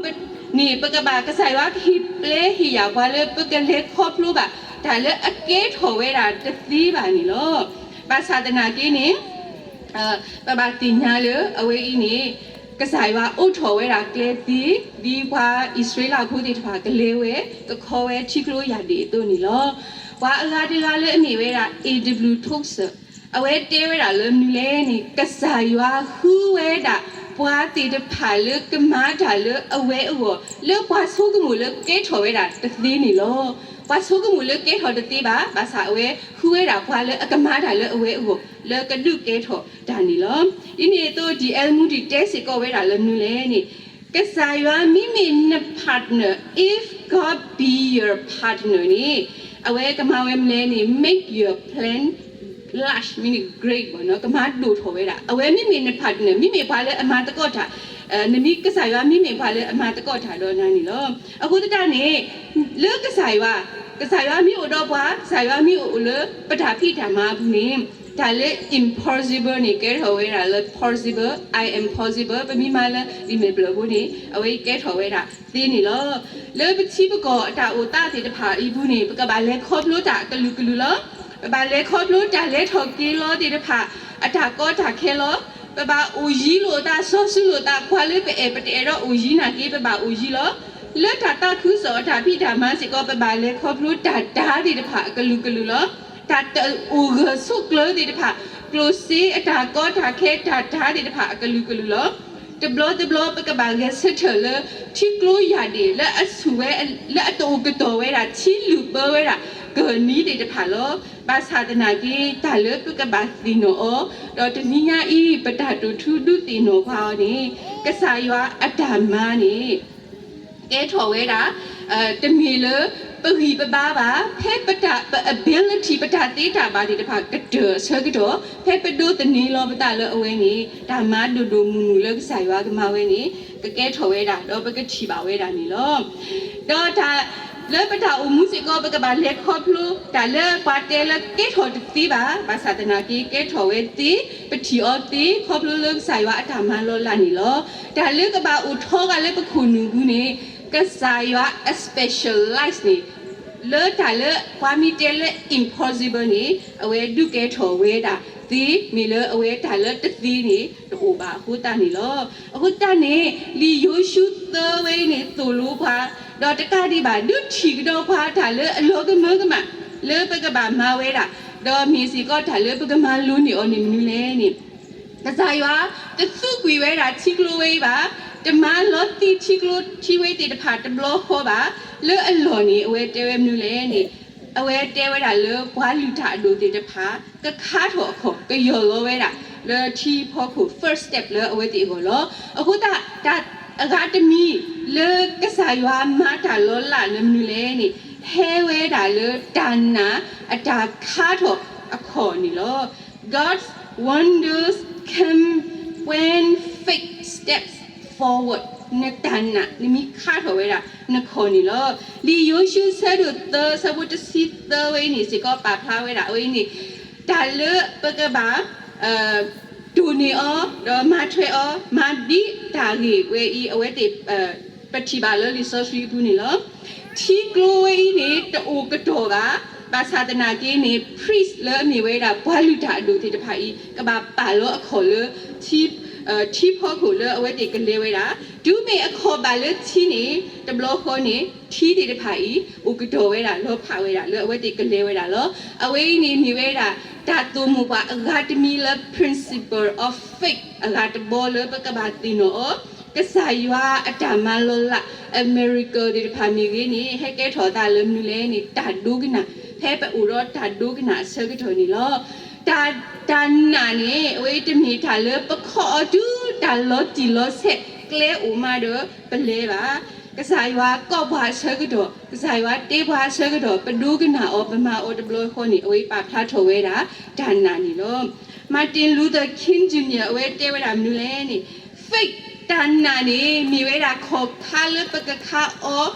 န့ၣ် ပကဘၣ်ကစၢ်ယွၤကဟ့ၣ်ပျဲဟ့ၣ်ယာ်ပှၤလၢပကလဲၤခီဖျိဘၣ် တၢ်လၢအကဲထီၣ်ဝဲဒၣ်တသ့ဘၣ်န့ၣ်လီၤ. ဘၣ်ဆၣ်သနာ်က့န့ၣ် ပဘၣ်သ့ၣ်ညါလၢအဝဲအံၤန့ၣ် ကစၢ်ယွၤအိးထီၣ်ဝဲဒၣ်ကျဲသ့ ဒ်ပှၤအံၣ်စရ့လးဖိသ့ၣ်တဖၣ်ကလဲၤဝဲ ကခီဝဲထံကျိယၢ်ဒံၣ်အသိးန့ၣ်လီၤ. ပှၤအဂၤတဂၤလၢအမ့ၢ်ဝဲဒၣ် A W Tozer အဝဲတဲဝဲဒၣ်လၢမနုၤလဲၣ်န့ၣ် ကစၢ်ယွၤဃုဝဲဒၣ် ပှၤသ့ၣ်တဖၣ်လၢကမၤတၢ်လၢအဝဲအဂီၢ် လၢပှၤဆိကမိၣ်လၢကဲထီၣ်ဝဲဒၣ်တသ့န့ၣ်လီၤ. ပှၤဆိကမိၣ်လၢကဲထီၣ်တသ့ဘၣ်, ဘၣ်ဆၣ်အဝဲဃုဝဲဒၣ်ပှၤလၢအကမၤတၢ်လၢအဝဲအဂီၢ် လၢကဒုးကဲထီၣ်တၢ်န့ၣ်လီၤ. ဒ်န့ၣ်အသိး D L Moody တဲစ့ၢ်ကီးဝဲဒၣ်လၢမနုၤလဲၣ်န့ၣ် ကစၢ်ယွၤမ့မ့ၢ်န partner, if God be your partner န့ၣ် အဝဲကမၤဝဲမနုၤလဲၣ်န့ၣ် make your plan large မ့ၢ်န့ၣ် great ဘၣ်နီၤ, ကမၤဒိၣ်ထီၣ်ဝဲဒၣ်. အဝဲမ့မ့ၢ်န partner မ့မ့ၢ်ပှၤလၢအမၤသကိးတၢ်, နမ့ၢ်ကစၢ်ယွၤမ့မ့ၢ်ပှၤလၢအမၤသကိးတၢ်ဒီးနၤန့ၣ်လီၤ. အဃိသတးန့ၣ် လၢကစၢ်ယွၤ, ကစၢ်ယွၤမ့ၢ်အိၣ်ဒီးပှၤ, ကစၢ်ယွၤမ့ၢ်အိၣ်လၢပတၢ်ဖံးတၢ်မၤအပူၤန့ၣ် တၢ်လၢ impossible န့ၣ် ကဲထီၣ်ဝဲဒၣ်လၢ possible, I am possible ပမ့ၢ်မၤလၢလံာ်မဲာ်ဖျၢၣ်ဖိန့ၣ် အဝဲကဲထီၣ်ဝဲဒၣ်သ့န့ၣ်လီၤ. လၢပထံပကီၢ်အတၢ်အိၣ်သးသ့ၣ်တဖၣ်အံၤပူၤန့ၣ် ပကဘၣ်လဲၤခီဖျိတၢ်အကလုာ်ကလုာ်လီၤ. ပဘၣ်လဲၤခီဖျိတၢ်လဲၤထီၣ်က့ၤလီၤသ့ၣ်တဖၣ် အတၢ်ကီတၢ်ခဲလီၤ. ပဘၣ်အိၣ်ယံၤလိာ်အသး စီဆှံလိာ်သး ပှၤလၢပအဲၣ်ပတအဲၣ်ဒီးအိၣ်ယံၤနာ်က့ ပဘၣ်အိၣ်ယံၤလီၤ. လၢတၢ်သးခုကစီၣ်အတၢ်ဖံးတၢ်မၤစ့ၢ်ကီး ပဘၣ်လဲၤခီဖျိတၢ်တၤသ့ၣ်တဖၣ်အကလုာ်ကလုာ်လီၤ. တၢ်တအိၣ်ဂၢၢ်ဆိးကျၢၤသ့ၣ်တဖၣ်, ကျိၣ်စ့အတၢ်ကီတၢ်ခဲတၢ်တၤသ့ၣ်တဖၣ်အကလုာ်ကလုာ်လီၤ. တဘျီတဘျီ ပကဘၣ်ဂဲၤဆၢထၢၣ်လၢ ထံကျိယၢ်ဒ့ၣ် လၢအဆူၣ်ဝဲ လၢအတအိၣ်ကတီၢ်ဝဲဒၣ် ထံလုာ်ပၢဝဲဒၣ် ကၢၢ်နံၤသ့ၣ်တဖၣ်လီၤ. ဘၣ်ဆၣ်သနာ်က့ တၢ်လၢပကဘၣ်သ့ၣ်နီၣ်အီၤ, ဒီးတနံၤညါအံၤ ပတၢ်တိာ်ထူဒုးသ့ၣ်နီၣ်ပှၤအီၤန့ၣ် ကစၢ်ယွၤအတၢ်မၤန့ၣ် ကဲထီၣ်ဝဲဒၣ် တမ့ၢ်လၢပဂံၢ်ပဘါဘၣ်, ဖဲပတၢ် ပ ability ပတၢ်သ့တၢ်ဘၣ်သ့ၣ်တဖၣ်ကတၢၢ်အဆၢကတီၢ်, ဖဲပဒိးသန့ၤလီၤပသးလၢအဝဲန့ၣ် တၢ်မၤဒိၣ်ဒိၣ်မုၢ်မုၢ်လၢကစၢ်ယွၤကမၤဝဲန့ၣ် ကကဲထီၣ်ဝဲဒၣ် ဒီးပကထံၣ်ဘၣ်ဝဲဒၣ်န့ၣ်လီၤ. ဒီးတၢ်လၢပတၢ်အိၣ်မူစ့ၢ်ကီး ပကဘၣ်လဲၤခီဖျိ တၢ်လၢပှၤတဲလၢကဲထီၣ်တသ့ဘၣ်, ဘၣ်ဆၣ်သနာ်က့ ကဲထီၣ်ဝဲသ့, ပထံၣ်အီၤသ့ ခီဖျိလၢကစၢ်ယွၤအတၢ်မၤလီၤလးန့ၣ်လီၤ. တၢ်လၢကဘၣ်အိၣ်ထီဂၤလၢပခိၣ်နူာ်ပူၤန့ၣ် ကစၢ်ယွၤအ specialize န့ၣ် လၢတၢ်လၢပှၤမ့ၢ်တဲလၢ impossible န့ၣ် အဝဲဒုးကဲထီၣ်ဝဲဒၣ်သ့, မ့ၢ်လၢအဝဲတၢ်လၢတသ့န့ၣ် တအိၣ်ဘၣ်အဃိသတးန့ၣ်လီၤ. အဃိသတးန့ၣ် လံာ်ယိၤၡူသၢဝဲအံၤန့ၣ် သိၣ်လိပှၤ, ဒီးတကးဒံးဘၣ် ဒုးထံၣ်ကဒီးပှၤတၢ်လၢအလီၤကမၢကမၣ် လၢပကဘၣ်မၤဝဲဒၣ်, ဒီးမ့ၢ်စ့ၢ်ကီးတၢ်လၢပကမၤလိန့ၢ်အီၤန့ၣ်မနုၤလဲၣ်န့ၣ် ကစၢ်ယွၤတသူကွံာ်ဝဲဒၣ်ထံကျိဝဲအံၤဘၣ်, တမၤလီၤတံၢ်ထံကျိထံဝဲသ့ၣ်တဖၣ်တဘျီဃီဘၣ်. လၢအလီၢ်န့ၣ် အဝဲတဲဝဲမနုၤလဲၣ်န့ၣ်, အဝဲတဲဝဲဒၣ်လၢပှၤလုၢ်တၢ်အဒိၣ်သ့ၣ်တဖၣ် ကခါထီၣ်အခီၣ် ကယီၢ်လီၤဝဲဒၣ် လၢထံဖီခိၣ် first step လၢအဝဲသ့ၣ်အဂီၢ်လီၤ. အဃိသတး တၢ်အဂၤတမံၤလၢကစၢ်ယွၤမၤတၢ်လီၤလးလၢမနုၤလဲၣ်န့ၣ်, ဟဲဝဲဒၣ်လၢတၢ်နာ်အတၢ်ခါထီၣ်အခီၣ်န့ၣ်လီၤ. God's wonders come when faith steps forward. နတၢ်နာ် နမ့ၢ်ခါထီၣ်ဝဲဒၣ်နခီၣ်န့ၣ်လီၤ. လံာ်ယိၤၡူအဆၢဒိၣ်သၢ အဆၢဖိတဆံသၢဝဲအံၤန့ၣ်စ့ၢ်ကီး ပာ်ဖျါဝဲဒၣ်အဝဲအံၤန့ၣ်, တၢ်လၢပကဘၣ် တိၢ်န့ၢ်အီၤ ဒီးမၤထွဲအီၤ မၤဒ်တၢ်ဂ့ၢ်ဝဲအံၤ အဝဲသ့ၣ် ပထံၣ်ဘၣ်လၢလံာ်စီဆှံအပူၤန့ၣ်လီၤ. ထံကျိဝဲအံၤန့ၣ် တအိၣ်ကတီၢ်ဘၣ်. ဘၣ်ဆၣ်သနာ်က့န့ၣ် priest လၢအမ့ၢ်ဝဲဒၣ်ပှၤလုၢ်တၢ်အဒိၣ်သ့ၣ်တဖၣ်အံၤ ကဘၣ်ပာ်လီၤအခီၣ်လၢ ထံဖီခိၣ်လၢအဝဲသ့ၣ်ကလဲၤဝဲဒၣ်, တုၤမ့ၢ်အခီၣ်ဘၣ်လၢထံန့ၣ် တဘျီဃီန့ၣ် ထံသ့ၣ်တဖၣ်အံၤ အိၣ်ကတီၢ်ဝဲဒၣ် လီၤဖးဝဲဒၣ်လၢအဝဲသ့ၣ်ကလဲၤဝဲဒၣ်လီၤ. အဝဲအံၤန့ၣ်မ့ၢ်ဝဲဒၣ် တၢ်သိၣ်မိၣ်ပှၤအဂၤတမံၤလၢ principle of faith အဂၤတဘီလၢပကဘၣ်သ့ၣ်နီၣ်အီၤ, ကစၢ်ယွၤအတၢ်မၤလီၤလး အ miracle သ့ၣ်တဖၣ်မ့ၢ်ဂ့ၤန့ၣ် ဟဲကဲထီၣ်သးလၢမနုၤလဲၣ်န့ၣ် တၢ်ဒိကနၣ်, ဖဲပအိၣ်ဒီးတၢ်ဒိကနၣ်အဆၢကတီၢ်န့ၣ်လီၤ. တၢ်, တၢ်နာ်န့ၣ် အဝဲတမ့ၢ်တၢ်လၢပခီၣ်အီၤတုၤတၢ်လီၤတံၢ်လီၤဆဲး ကျဲအိၣ်မးဒီးပလဲၤဘၣ်. ကစၢ်ယွၤကိးပှၤအဆၢကတီၢ်, ကစၢ်ယွၤတဲပှၤအဆၢကတီၢ် ပဒိကနၣ်အီၤ ပမၤအီၤတဘျီဃီန့ၣ် အဝဲပာ်ဖျါထီၣ်ဝဲဒၣ် တၢ်နာ်န့ၣ်လီၤ. Martin Luther King Junior အဝဲတဲဝဲဒၣ်မနုၤလဲၣ်န့ၣ်, faith တၢ်နာ်န့ၣ် မ့ၢ်ဝဲဒၣ်ခီၣ်ခါလၢပကခါအီၤ,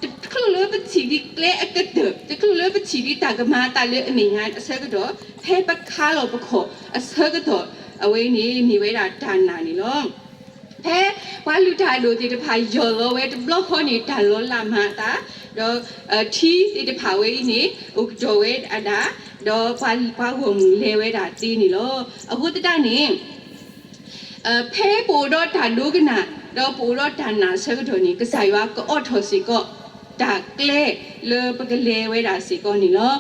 တချုးလၢပထံၣ်ဒံးကျဲအကတၢၢ်, တချုးလၢပထံၣ်ဒံးတၢ်ကမၤအသးလၢအမဲာ်ညါအဆၢကတီၢ်, ဖဲပခါလီၤပခီၣ်အဆၢကတီၢ်, အဝဲန့ၣ်မ့ၢ်ဝဲဒၣ်တၢ်နာ်န့ၣ်လီၤ. ဖဲပှၤလုၢ်တၢ်အဒိၣ်သ့ၣ်တဖၣ်ယီၢ်လီၤဝဲတဘျီဃီန့ၣ် တၢ်လီၤလးမၤအသး, ဒီး ထံသ့ၣ်တဖၣ်ဝဲအံၤန့ၣ် အိၣ်ကတီၢ်ဝဲဒၣ်, ဒီးပှၤဂီၢ်မုၢ်လဲၤဝဲဒၣ်သ့န့ၣ်လီၤ. အဃိသတးန့ၣ် ဖဲပအိၣ်ဒီးတၢ်ဒိကနၣ် ဒီးပအိၣ်ဒီးတၢ်နာ်အဆၢကတီၢ်န့ၣ် ကစၢ်ယွၤကအိးထီၣ်စ့ၢ်ကီး တၢ်ကျဲလၢပကလဲၤဝဲဒၣ်စ့ၢ်ကီးန့ၣ်လီၤ.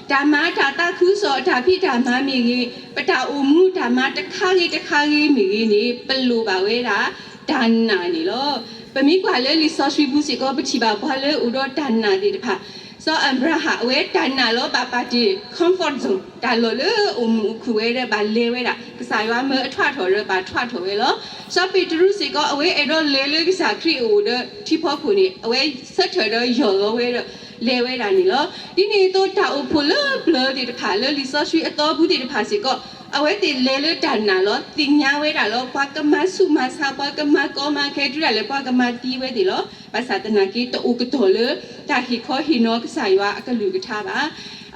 တၢ်မၤတၢ်သးခုကစီၣ် အတၢ်ဖံးတၢ်မၤမ့ၢ်ဂ့ၤ, ပတၢ်အိၣ်မူတၢ်မၤတခါဂ့ၤတခါဂ့ၤမ့ၢ်ဂ့ၤန့ၣ် ပလိၣ်ဘၣ်ဝဲဒၣ် တၢ်နာ်န့ၣ်လီၤ. ပမ့ၢ်ကွၢ်လၢလံာ်စီဆှံပူၤစ့ၢ်ကီး ပထံၣ်ဘၣ်ပှၤလၢအိၣ်ဒီးတၢ်နာ်သ့ၣ်တဖၣ် စီၤအၤဘြၤဟၣ် အဝဲတၢ်နာ်လီၤဘၣ်ပာ်တ့ၢ် comfort zone တၢ်လီၢ်လၢအိၣ်မုာ်အိၣ်ခုၣ်ဝဲဒီးဘၣ်လဲၤဝဲဒၣ်, ကစၢ်ယွၤမၢအထွးထီၣ်ဒီးဘၣ်ထွးထီၣ်ဝဲလီၤ. စီၤပ့းတရူးစ့ၢ်ကီး အဝဲအဲၣ်ဒိးလဲၤလၢကစၢ်ခရံာ်အအိၣ်ဒီးထံဖီခိၣ်န့ၣ် အဝဲဆၢထၢၣ်ဒီးယီၢ်လီၤဝဲဒီးလဲၤဝဲဒၣ်န့ၣ်လီၤ. ဒ်န့ၣ်အသိး တၢ်အိၣ်ဖှိၣ်လၢပျၢၤသ့ၣ်တဖၣ်လၢလံာ်စီဆှံအသီပူၤသ့ၣ်တဖၣ်စ့ၢ်ကီး အဝဲသ့ၣ်လဲၤလၢတၢ်နာ်လီၤ. သ့ၣ်ညါဝဲဒၣ်လီၤ ပှၤကမၤဆူးမၤဆါ ပှၤကမၤကီမၤခဲ တုၤဒၣ်လဲာ်ပှၤကမၤသံဝဲသ့ၣ်လီၤ. ဘၣ်ဆၣ်သနာ်က့ တအိၣ်ကတီၢ်လၢတၢ်ဟ့ၣ်ခီဟ့ၣ်နီၤကစၢ်ယွၤအကလုၢ်ကထါဘၣ်.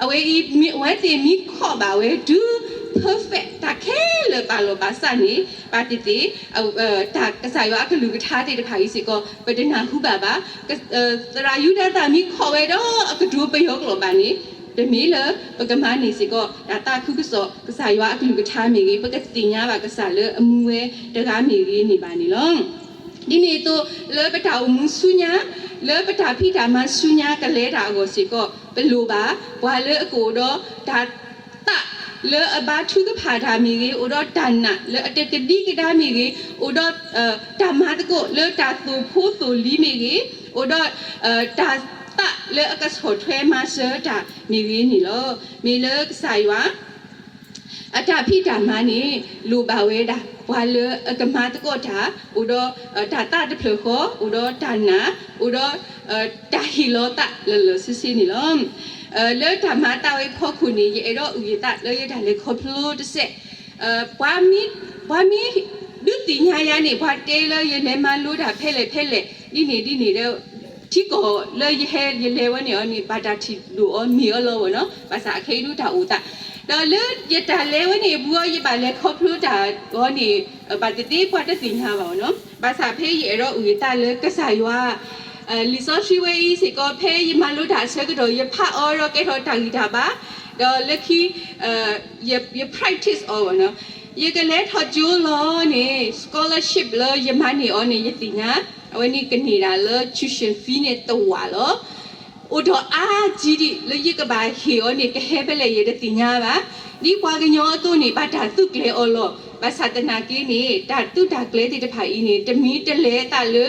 အဝဲအံၤ အဝဲသ့ၣ်မ့ၢ်ခီၣ်ဘၣ်ဝဲတုၤ perfect တၢ်ခဲလၢာ်ဘၣ်လီၤဘၣ်စးန့ၣ် ဘၣ်သ့ၣ်သ့ၣ် တၢ်ကစၢ်ယွၤအကလုၢ်ကထါသ့ၣ်တဖၣ်အံၤစ့ၢ်ကီး ပတနၢ်ဟူဘၣ်ဘၣ်. သရၣ်ယူဒၤသၣ်မ့ၢ်ခီၣ်ဝဲဒီးအကတိၤပယီၤကျိာ်ဘၣ်န့ၣ် တမ့ၢ်လၢပကမၤန့ၢ်စ့ၢ်ကီး တၢ်သးခုကစီၣ်ကစၢ်ယွၤအကလုၢ်ကထါမ့ၢ်ဂ့ၤ, ပကသ့ၣ်ညါဘၣ်ကစၢ်လၢအမူဝဲတဂၤမ့ၢ်ဂ့ၤန့ၣ်ဘၣ်န့ၣ်လီၤ. ဒ်န့ၣ်အသိး လၢပတၢ်အိၣ်မူဆူညါ, လၢပတၢ်ဖံးတၢ်မၤဆူညါကလဲၤတၢ်အဂီၢ်စ့ၢ်ကီး ပလိၣ်ဘၣ် ပှၤလၢအကအိၣ်ဒီးတၢ်သးလၢအဘါထုကဖၣ်တၢ်မ့ၢ်ဂ့ၤ, အိၣ်ဒီးတၢ်နာ်လၢအတကဒံကဒါမ့ၢ်ဂ့ၤ, အိၣ်ဒီး တၢ်မၤသကိးလၢတၢ်သိၣ်ဖိသိၣ်လံၤမ့ၢ်ဂ့ၤ, အိၣ်ဒီး တၢ်သးလၢအကဆီၣ်ထွဲမၤစၢၤတၢ်မ့ၢ်ဂ့ၤန့ၣ်လီၤ. မ့ၢ်လၢကစၢ်ယွၤ အတၢ်ဖံးတၢ်မၤန့ၣ် လိၣ်ဘၣ်ဝဲဒၣ် ပှၤလၢအကမၤသကိးတၢ် အိၣ်ဒီး တၢ်သးတဖျၢၣ်ဃီ, အိၣ်ဒီးတၢ်နာ်, အိၣ်ဒီး တၢ်ဟ့ၣ်လီၤသးလၢာ်လၢာ်ဆ့ဆ့န့ၣ်လီၤ. လၢတၢ်မၤသးဝဲအဖီခိၣ်န့ၣ် ယအဲၣ်ဒိးအုၣ်ယသးလၢယတၢ်လဲၤခီဖျိတစဲး ပှၤမ့ၢ် ပှၤမ့ၢ်ဒုးသ့ၣ်ညါယၤန့ၣ် ပှၤတဲလၢယလဲၤမၤလိတၢ်ဖဲလဲၣ်ဖဲလဲၣ် ဒ်န့ၣ်ဒ်န့ၣ်ဒီး ထံကီၢ်လၢယဟဲယလဲၤဝဲန့ၣ်အီၤန့ၣ် ဘၣ်တၢ်ထံၣ်လိာ်အီၤမ့ၢ်အီၤလီၤဝဲနီၤ, ဘၣ်ဆၣ်အခဲအံၤဒုးတၢ်အိၣ်သး ဒီးလၢယတၢ်လဲၤဝဲန့ၣ် ပှၤယဘၣ်လဲၤခီဖျိတၢ်အီၤန့ၣ် ဘၣ်သ့ၣ်သ့ၣ်ပှၤတသ့ၣ်ညါဘၣ်ဝဲနီၤ, ဘၣ်ဆၣ်ဖဲယအဲၣ်ဒိးအုၣ်ယသးလၢကစၢ်ယွၤ လံာ်စီဆှံဝဲအံၤစ့ၢ်ကီး ဖဲယမၤလိတၢ်အဆၢကတီၢ် ယဖးအီၤဒီးကဲထီၣ်တၢ်ဂံၢ်တၢ်ဘါ, ဒီးလၢခံ ယ ယ practice အီၤဝဲနီၤ, ယကလဲၤထီၣ်ကၠိလီၤန့ၣ် scholarship လၢယမၤန့ၢ်အီၤန့ၣ် ယသ့ၣ်ညါ, အဝဲန့ၣ်ကန့ၢ်ဒၣ်လၢ tuition fee န့ၣ်တဝာ်လီၤ. အိၣ်ဒီးအါကံဒံး လၢယကဘၣ်ဟ့ၣ်အီၤန့ၣ် ကဟဲဖဲလဲၣ်ယတသ့ၣ်ညါဘၣ်. ဒ်ပှၤကညီအသိးန့ၣ် ဘၣ်တၢ်သုးကျဲၤအီၤလီၤ. ဘၣ်ဆၣ်သနာ်က့န့ၣ် တၢ်သုးတၢ်ကျဲၤသ့ၣ်တဖၣ်အံၤန့ၣ် တမ့ၢ်တလဲၤအသးလၢ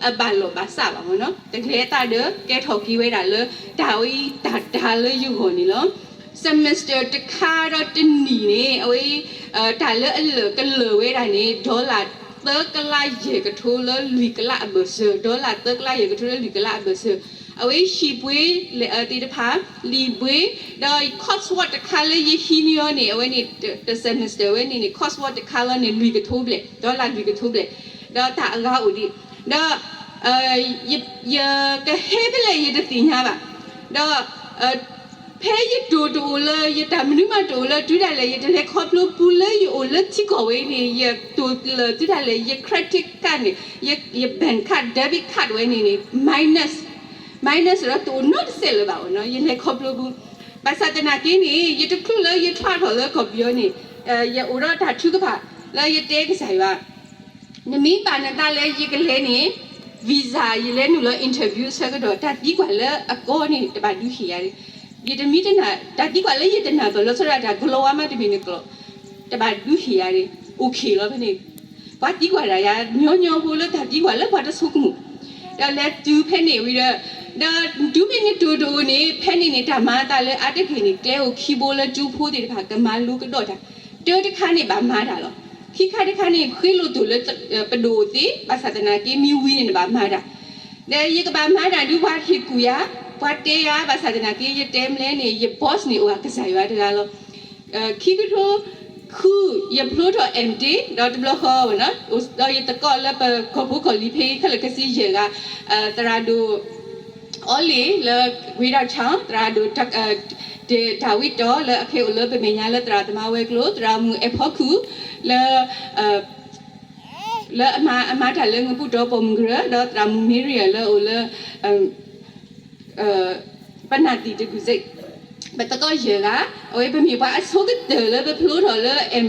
အဘၣ်လီၢ်ဘၣ်စးဘၣ်မ့ၢ်နီၤ, တလဲၤအသးဒီးကဲထီၣ်က့ၤဝဲဒၣ်လၢ တၢ်ဝဲအံၤတၢ်တၤလၢယဂီၢ်န့ၣ်လီၤ. semester တခါဒီးတနံၣ်န့ၣ် အဝဲ တၢ်လၢအလၢာ်ကလၢာ်ဝဲဒၣ်န့ၣ် dollar သၢကလးယဲၢ်ကထိလၢလွံၢ်ကလးအဘၢၣ်စၢၤ, dollar သၢကလးယဲၢ်ကထိလၢလွံၢ်ကလးအဘၢၣ်စၢၤ, အဝဲဟံၣ်ပှ့ၤ သ့ၣ်တဖၣ် လံာ်ပှ့ၤ, ဒီး coursework တခါလၢယဟံးန့ၢ်အီၤန့ၣ် အဝဲန့ၣ် တ semester ဝဲန့ၣ်န့ၣ် coursework တခါလီၤန့ၣ် လွံၢ်ကထိဘျဲၣ်, dollar လွံၢ်ကထိဘျဲၣ်, ဒီးတၢ်အဂၤအိၣ်ဒံး, ဒီး ယကဟဲဖဲလဲၣ်ယတသ့ၣ်ညါဘၣ်, ဒီး ဖဲယတိၢ်တအိၣ်လၢ ယတၢ်မနုၤမးတအိၣ်လၢ တုၤဒၣ်လဲာ် ယတလဲၤခီဖျိပူၤလၢယအိၣ်လၢထံကီၢ်ဝဲအံၤန့ၣ် ယတိၢ်လၢ တုၤဒၣ်လဲာ် ယ credit card န့ၣ် ယ bank card debit card ဝဲန့ၣ်န့ၣ် minus, minus ဒီးတအိၣ်နီတစဲးလၢၤဘၣ်ဝဲနီၤ, ယလဲၤခီဖျိပူၤ, ဘၣ်ဆၣ်သနာ်က့န့ၣ် ယတချုးလၢယထွးထီၣ်လၢကီၢ်ပယီၤန့ၣ် ယအိၣ်ဒီးတၢ်ထုကဖၣ်လၢယတဲကစၢ်ယွၤ နမ့ၢ်ဘၣ်နသးလၢယကလဲၤန့ၣ် visa ယလဲၤနုာ်လီၤ interview အဆၢကတီၢ် တၢ်သံကွၢ်လၢအကီန့ၣ် တဘၣ်ဒုးဟ့ၣ်ယၤ, ယတမ့ၢ်တနာ် တၢ်သံကွၢ်လၢယတနာ်ပၢၢ်လီၤဆီဒၣ်တၢ် ကလီၤဝါမးတမ့ၢ်နကျိာ် တဘၣ်ဒုးဟ့ၣ်ယၤ, အိၣ်ခ့လီၤဖဲန့ၣ်, ပှၤသံကွၢ်တၢ်ယၤ ညီညီဖိလၢတၢ်သံကွၢ်လၢပှၤတဆိကမိၣ်, ဒီးလဲၤတုၤဖဲန့ၣ်ဝံၤဒီး ဒီးတုၤမ့ၢ်နတိၢ်တအိၣ်န့ၣ် ဖဲန့ၣ်န့ၣ် တၢ်မၤအသးလၢအါတက့ၢ်န့ၣ် ကျဲအိၣ်ခံဘိလၢကၠိဖိသ့ၣ်တဖၣ် ကမၤလိကဒီးတၢ်, တၢတခါန့ၣ်ဘၣ်မၤတၢ်လီၤ. ခံခါတခါန့ၣ် ဃ့လိာ်တိၢ်လၢပဒိၣ်အိၣ်သ့, ဘၣ်ဆၣ်သနာ်က့ မ့ၢ်ဝံၤန့ၣ်နဘၣ်မၤတၢ်, ဒီးယကဘၣ်မၤတၢ်ဒုးပှၤဟ့ၣ်ကူၣ်ယၤ, ပှၤတဲယၤ, ဘၣ်ဆၣ်သနာ်က့ ယတဲမလဲၣ်န့ၣ် ယ boss န့ၣ်အိၣ်ဂၤကစၢ်ယွၤတဂၤလီၤ. ခံကထိဃု ယဖျိထီၣ် MDiv ဒီးတဘျီဃီ ဒီးယသကိးလၢပကီၢ်ဖိကီၢ်လံၤဖဲခဲလၢာ်ခဲဆ့ယဲၢ်ဂၤ, သရၣ်ဒိၣ် အီလ့ၣ်လၢ ဝ့ဒၣ်ဆၣ်, သရၣ်ဒိၣ် တၢ်ဝံတီၤလၢအခဲအိၣ်လၢပမဲာ်ညါလၢသရၣ်သမါဝဲၤကျိၤ, သရၣ်မုၣ်အဲၣ်ဖီခိၣ် လၢ လၢအမၤတၢ်လၢငပိၣ်တီပိာ်မုၣ်ကရၢ, ဒီးသရၣ်မုၣ်မ့ရံယၤလၢအအိၣ်လၢ ပနၢ်သံၣ်တကူၣ်စ့ၣ်, ပသကိးယဲၢ်ဂၤ, အဝဲပမ့ၢ်ပှၤအဆိကတၢၢ်လၢပဖျိထီၣ်လၢ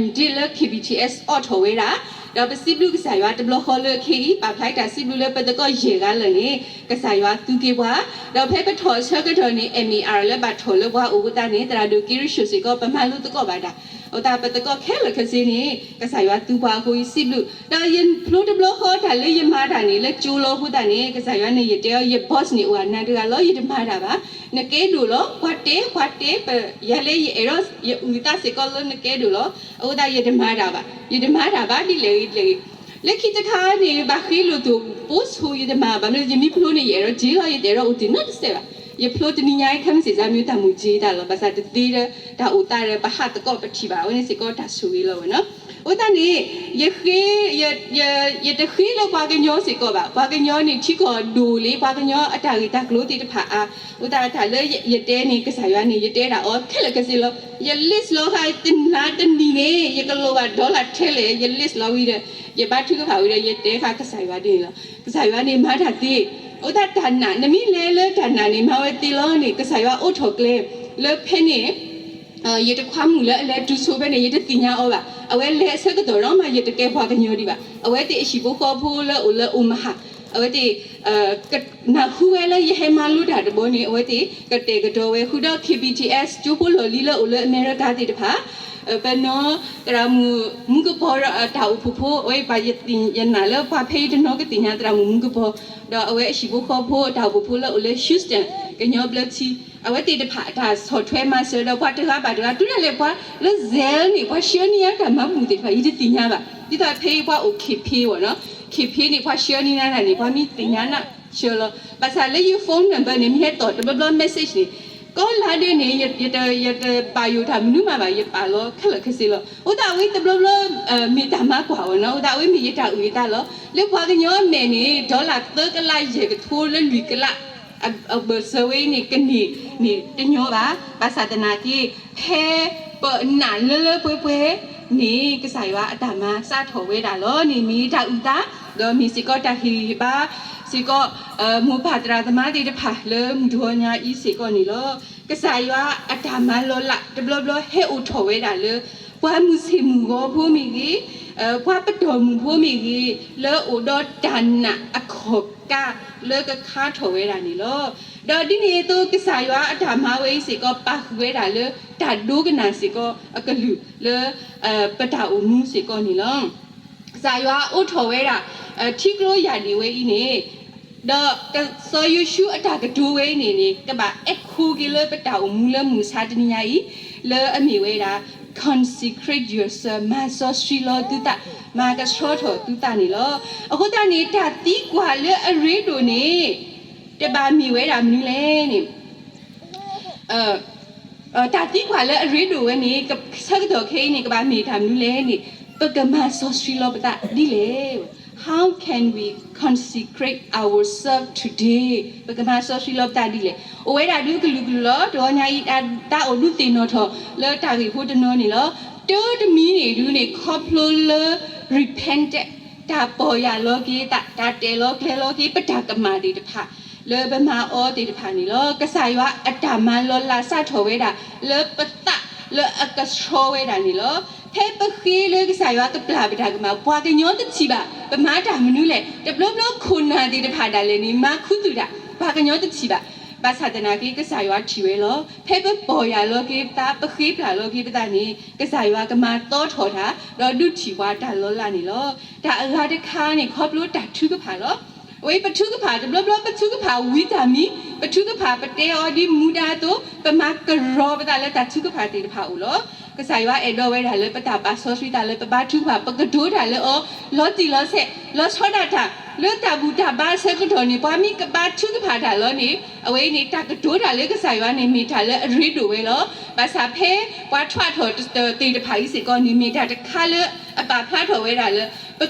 MDiv လၢ KBTS အိးထီၣ်ဝဲဒၣ်, ဒီးပစံးဘျုးကစၢ်ယွၤတဘျီဃီလၢခဲအံၤ ပာ်ဖျါတၢ်စံးဘျုးလၢပသကိးယဲၢ်ဂၤလၢာ်န့ၣ် ကစၢ်ယွၤသူက့ၤပှၤ, ဒီးဖဲပထီၣ်အဆၢကတီၢ်န့ၣ် MAR လၢဘၣ်ထီၣ်လၢပှၤအိၣ်အသးန့ၣ် သရၣ်ဒိၣ်က့ရ့ၡိၣ်စ့ၢ်ကီး ပမၤလိသကိးဘၣ်တၢ် အဃိသတးပသကိးခဲလၢာ်ခဲဆ့န့ၣ် ကစၢ်ယွၤသူပှၤအဃိ ယစံးဘျုး, ဒီးယဖျိတဘျီဃီတၢ်လၢယမၤတၢ်န့ၣ် လၢကၠိလီၤအဃိသတးန့ၣ် ကစၢ်ယွၤန့ၣ် ယတဲအီၤ ယ boss န့ၣ်အိၣ်နၤတဂၤလီၤ, ယတမၤတၢ်ဘၣ်. နကဲဒိၣ်လီၤ, ပှၤတဲ ပှၤတဲ ပ ယၤလၢယအဲၣ်ဒိး ယအုၣ်သးစ့ၢ်ကီးလၢနကဲဒိၣ်လီၤ. အဃိသတးယတမၤတၢ်ဘၣ်, ယတမၤတၢ်ဘၣ်ဒ်လဲၣ်ဂ့ၤဒ်လဲၣ်ဂ့ၤ. လၢခံတခါန့ၣ် ဘၣ်ဃ့လိာ်သး post ယတမၤဘၣ်, မ့ၢ်ယမ့ၢ်ဖျိန့ၣ် ယအဲၣ်ဒိးက့ၤလီၤ, ယတအဲၣ်ဒိးအိၣ်တ့ၢ်နီတစဲးဘၣ်. ယဖျိတနံၤညါ ခဲမုၢ်ဆ့ၣ်စါမ့ၢ်တၢ်မိၣ်က့ၤတၢ်လီၤ. ဘၣ်ဆၣ်တသ့ဒီး တၢ်အိၣ်သးဒီး ပဟးသကိးပထံၣ်ဘၣ်, အဝဲန့ၣ်စ့ၢ်ကီးတၢ်ဆိၣ်ဂ့ၤလီၤဝဲနီၤ. အဃိသတးန့ၣ် ယဃ့ ယ ယတဃ့လၢပှၤကညီစ့ၢ်ကီးဘၣ်. ပှၤကညီန့ၣ် ထံကီၢ်ဒိၣ်လံ, ပှၤကညီအတၢ်ဂ့ၢ်တၢ်ကျိၤသ့ၣ်တဖၣ်အါ, အဃိသတးတၢ်လၢယတဲန့ၣ် ကစၢ်ယွၤန့ၣ် ယတဲဒၣ်အီၤခဲလၢာ်ခဲဆ့လီၤ. ယ list လီၤဃာ် တနၤတနံၤန့ၣ် ယကလိၣ်ဘၣ် dollar ထဲလဲၣ်, ယ list လီၤဝံၤဒီး ယဘါထုကဖၣ်ဝံၤဒီး ယတဲဃာ်ကစၢ်ယွၤဒ်န့ၣ်လီၤ. ကစၢ်ယွၤန့ၣ်မၤတၢ်သ့, အဃိသတးတၢ်နာ် နမ့ၢ်လဲၤလၢတၢ်နာ်န့ၣ် မၤဝဲသ့လီၤန့ၣ် ကစၢ်ယွၤအိးထီၣ်ကျဲ လၢဖဲန့ၣ် ယတခွါမုၣ်လၢအလဲၤတုၤဆိဖဲန့ၣ် ယတသ့ၣ်ညါအီၤဘၣ်. အဝဲလဲၤအဆၢကတီၢ်ဒီးမး ယတကဲပှၤကညီဒံးဘၣ်. အဝဲသ့ၣ်အဟံၣ်ဖိဃီဖိလၢအိၣ်လၢ Omaha, အဝဲသ့ၣ် နၢ်ဟူဝဲလၢယဟဲမၤလိတၢ်တဘျီန့ၣ် အဝဲသ့ၣ်ကတဲာ်ကတီၤဝဲဃုာ်ဒီး K B T S ကၠိဖိလီၢ်လံၤလၢအိၣ်လၢအမဲရကၤသ့ၣ်တဖၣ်, ပနီၢ်သရၣ်မုၣ်မူကပီၤဒီးတၢ်အိၣ်ဖှိၣ်ဖိ, အဝဲပှၤယနာ်လၢပှၤဖဲအံၤတနီၤကသ့ၣ်ညါသရၣ်မုၣ်မူကပီၤ, ဒီးအဝဲအဟံၣ်ဖိဃီဖိတၢ်အိၣ်ဖှိၣ်ဖိလၢအိၣ်လၢ Houston ကညီဘျၢထံ, အဝဲသ့ၣ်တဖၣ်အတၢ်ဆီၣ်ထွဲမၤစၢၤဒီးပှၤတဂၤဘၣ်တဂၤ တုၤဒၣ်လဲာ်ပှၤလၢ Zelle န့ၣ် ပှၤဆှၢန့ၢ်ယၤတၢ်မၤဘူၣ်သ့ၣ်တဖၣ် ယတသ့ၣ်ညါဘၣ်. ဒ်သိးဖဲအံၤပှၤအိၣ် K-Pay ဝဲနီၤ, K-Pay န့ၣ် ပှၤဆှၢန့ၢ်နၤတၢ်န့ၣ် ပှၤမ့ၢ်သ့ၣ်ညါနၤဆှၢလီၤ. ဘၣ်ဆၣ်လၢယ phone number န့ၣ် မ့ၢ်ဟဲသီၣ်တဘျီဘျီ message န့ၣ် ကိးလါဒဲးန့ၣ် ယတဘၣ်ယိၣ်တၢ်မနုၤမးဘၣ်, ယပာ်လီၤခဲလၢာ်ခဲဆ့လီၤ. အဃိသတးအဝဲတဘျီဘျီ မ့ၢ်တၢ်မၤကွၢ်ဝဲနီၤ, အဃိသတးအဝဲမ့ၢ်ယတၢ်အုၣ်ယသးလီၤ. လၢပှၤကညီအမဲာ်န့ၣ် dollar သၢကလးယဲၢ်ကထိလၢလွံၢ်ကလး အဘၢၣ်စၢၤဝဲအံၤန့ၣ် ကန့ၢ်န့ၣ်တညီဘၣ်. ဘၣ်ဆၣ်သနာ်က့ ဖဲပနာ်လၢလၢပှဲၤပှဲၤန့ၣ် ကစၢ်ယွၤအတၢ်မၤစးထီၣ်ဝဲဒၣ်လီၤန့ၣ် မ့ၢ်တၢ်အုၣ်သး, ဒီးမ့ၢ်စ့ၢ်ကီးတၢ်ဟ့ၣ်ဂံၢ်ဟ့ၣ်ဘါစ့ၢ်ကီး မိၢ်ပၢ်သရၣ်သမါသ့ၣ်တဖၣ်လၢမုၢ်တဂီၤညါအံၤစ့ၢ်ကီးန့ၣ်လီၤ. ကစၢ်ယွၤအတၢ်မၤလီၤလးတဘျီဘျီဟဲအိၣ်ထီၣ်ဝဲဒၣ်လၢ ပှၤမုၢ်ဆ့ၣ်မုၢ်ဂီၤဖိမ့ၢ်ဂ့ၤ, ပှၤပတီၢ်မုၢ်ဖိမ့ၢ်ဂ့ၤ, လၢအိၣ်ဒီးတၢ်နာ်အခီၣ်ကါလၢကခါထီၣ်ဝဲဒၣ်န့ၣ်လီၤ. ဒီးဒ်န့ၣ်အသိး ကစၢ်ယွၤအတၢ်မၤဝဲအံၤစ့ၢ်ကီး ပာ်ဃုာ်ဝဲဒၣ်လၢတၢ်ဒိကနၣ်စ့ၢ်ကီးအကလုာ်လၢ ပတၢ်အိၣ်မူစ့ၢ်ကီးန့ၣ်လီၤ. ကစၢ်ယွၤအိးထီၣ်ဝဲဒၣ် ထံကျိယၢ်ဒံၣ်ဝဲအံၤန့ၣ်, ဒီးကစၢ်ယ့ၣ်ၡူးအတၢ်ကတိၤဝဲအံၤန့ၣ်န့ၣ် ကဘၣ်အဲၣ်ခိက့ၤလၢပတၢ်အိၣ်မူလၢမုၢ်မဆါတနံၤညါအံၤ လၢအမ့ၢ်ဝဲဒၣ် consecrate yourself မၤစီဆှံလီၤသုသး, မၤကဆှီထီၣ်သုသးန့ၣ်လီၤ. အဃိသတးန့ၣ် တၢ်သံကွၢ်လၢအရ့ဒိၣ်န့ၣ် တဘၣ်မ့ၢ်ဝဲဒၣ်မနုၤလဲၣ်န့ၣ် တၢ်သံကွၢ်လၢအရ့ဒိၣ်ဝဲန့ၣ် ဆၢကတီၢ်ခဲအံၤန့ၣ် ကဘၣ်မ့ၢ်တၢ်မနုၤလဲၣ်န့ၣ် ပကမၤစီဆှံလီၤပသးဒ်လဲၣ်. How can we consecrate ourselves today? ပကမၤစီဆှံလီၤပသးဒ်လဲၣ်. အိၣ်ဝဲဒၣ်ဒုးကလုာ်ကလုာ်လီၤ. တဂီၤညါအံၤ တၢ်အိၣ်ဒုးသ့ၣ်နီၣ်ထီၣ်လၢတၢ်ဂ့ၢ်ဖိတနီၤန့ၣ်လီၤ. တၢတမံၤန့ၣ်ဒုးန့ၣ် ခီဖျိလၢ repentance တၢ်ပီၢ်ယၢ်လီၤက့ၤသး, တၢ်တဲာ်လီၤကျဲၤလီၤက့ၤ ပတၢ်ကမၣ်သ့ၣ်တဖၣ် လၢပမၤအီၤသ့ၣ်တဖၣ်န့ၣ်လီၤ. ကစၢ်ယွၤအတၢ်မၤလီၤလးစးထီၣ်ဝဲဒၣ် လၢပသးလၢအကဆှီဝဲဒၣ်န့ၣ်လီၤ. ဖဲပဃ့လၢကစၢ်ယွၤကပျၢ်ပတၢ်ကမၣ် ပှၤကညီတထံၣ်ဘၣ် ပမၤတၢ်မနုၤလဲၣ်. တဘျီဘျီခိၣ်နၢ်သ့ၣ်တဖၣ်ဒၣ်လဲာ်န့ၣ် မၤခူသူၣ်တၢ် ပှၤကညီတထံၣ်ဘၣ်. ဘၣ်ဆၣ်သနာ်က့ ကစၢ်ယွၤထံၣ်ဝဲလီၤ. ဖဲပပီၢ်ယၢ်လီၤက့ၤပသး ပဃ့ပျၢ်လီၤက့ၤပသးန့ၣ် ကစၢ်ယွၤကမၤသီထီၣ်တၢ် ဒီးဒုးထံၣ်ပှၤတၢ်လီၤလးန့ၣ်လီၤ. တၢ်အဂၤတခါန့ၣ် ခီဖျိတၢ်ထုကဖၣ်လီၤ. အဝဲပထုကဖၣ် တဘျီဘျီပထုကဖၣ်ဝံၤတၢ်မံၤ ပထုကဖၣ်ပတဲအီၤဒ်မူဒါအသိး ပမၤကရီပသးလၢတၢ်ထုကဖၣ်သ့ၣ်တဖၣ်အိၣ်လီၤ. ကစၢ်ယွၤအဲၣ်ဒိးဝဲဒၣ်လၢပတၢ်ပာ်စီဆှံသးလၢပဘါထုကဖၣ် ပကတိၤတၢ်လၢအီၤ လီၤတံၢ်လီၤဆဲး လီၤဆီဒၣ်တၢ် လၢတၢ်ဘူၣ်တၢ်ဘါအဆၢကတီၢ်န့ၣ် ပှၤမ့ၢ်ကဘါထုကဖၣ်တၢ်လီၤန့ၣ် အဝဲအံၤန့ၣ် တၢ်ကတိၤတၢ်လၢကစၢ်ယွၤန့ၣ် မ့ၢ်တၢ်လၢအရ့ဒိၣ်ဝဲလီၤ. ဘၣ်ဆၣ်ဖဲပှၤထွဲထီၣ်သ့ၣ်တဖၣ်အံၤစ့ၢ်ကီးန့ၣ် မ့ၢ်တၢ်တခါလၢအပာ်ဖျါထီၣ်ဝဲဒၣ်လၢ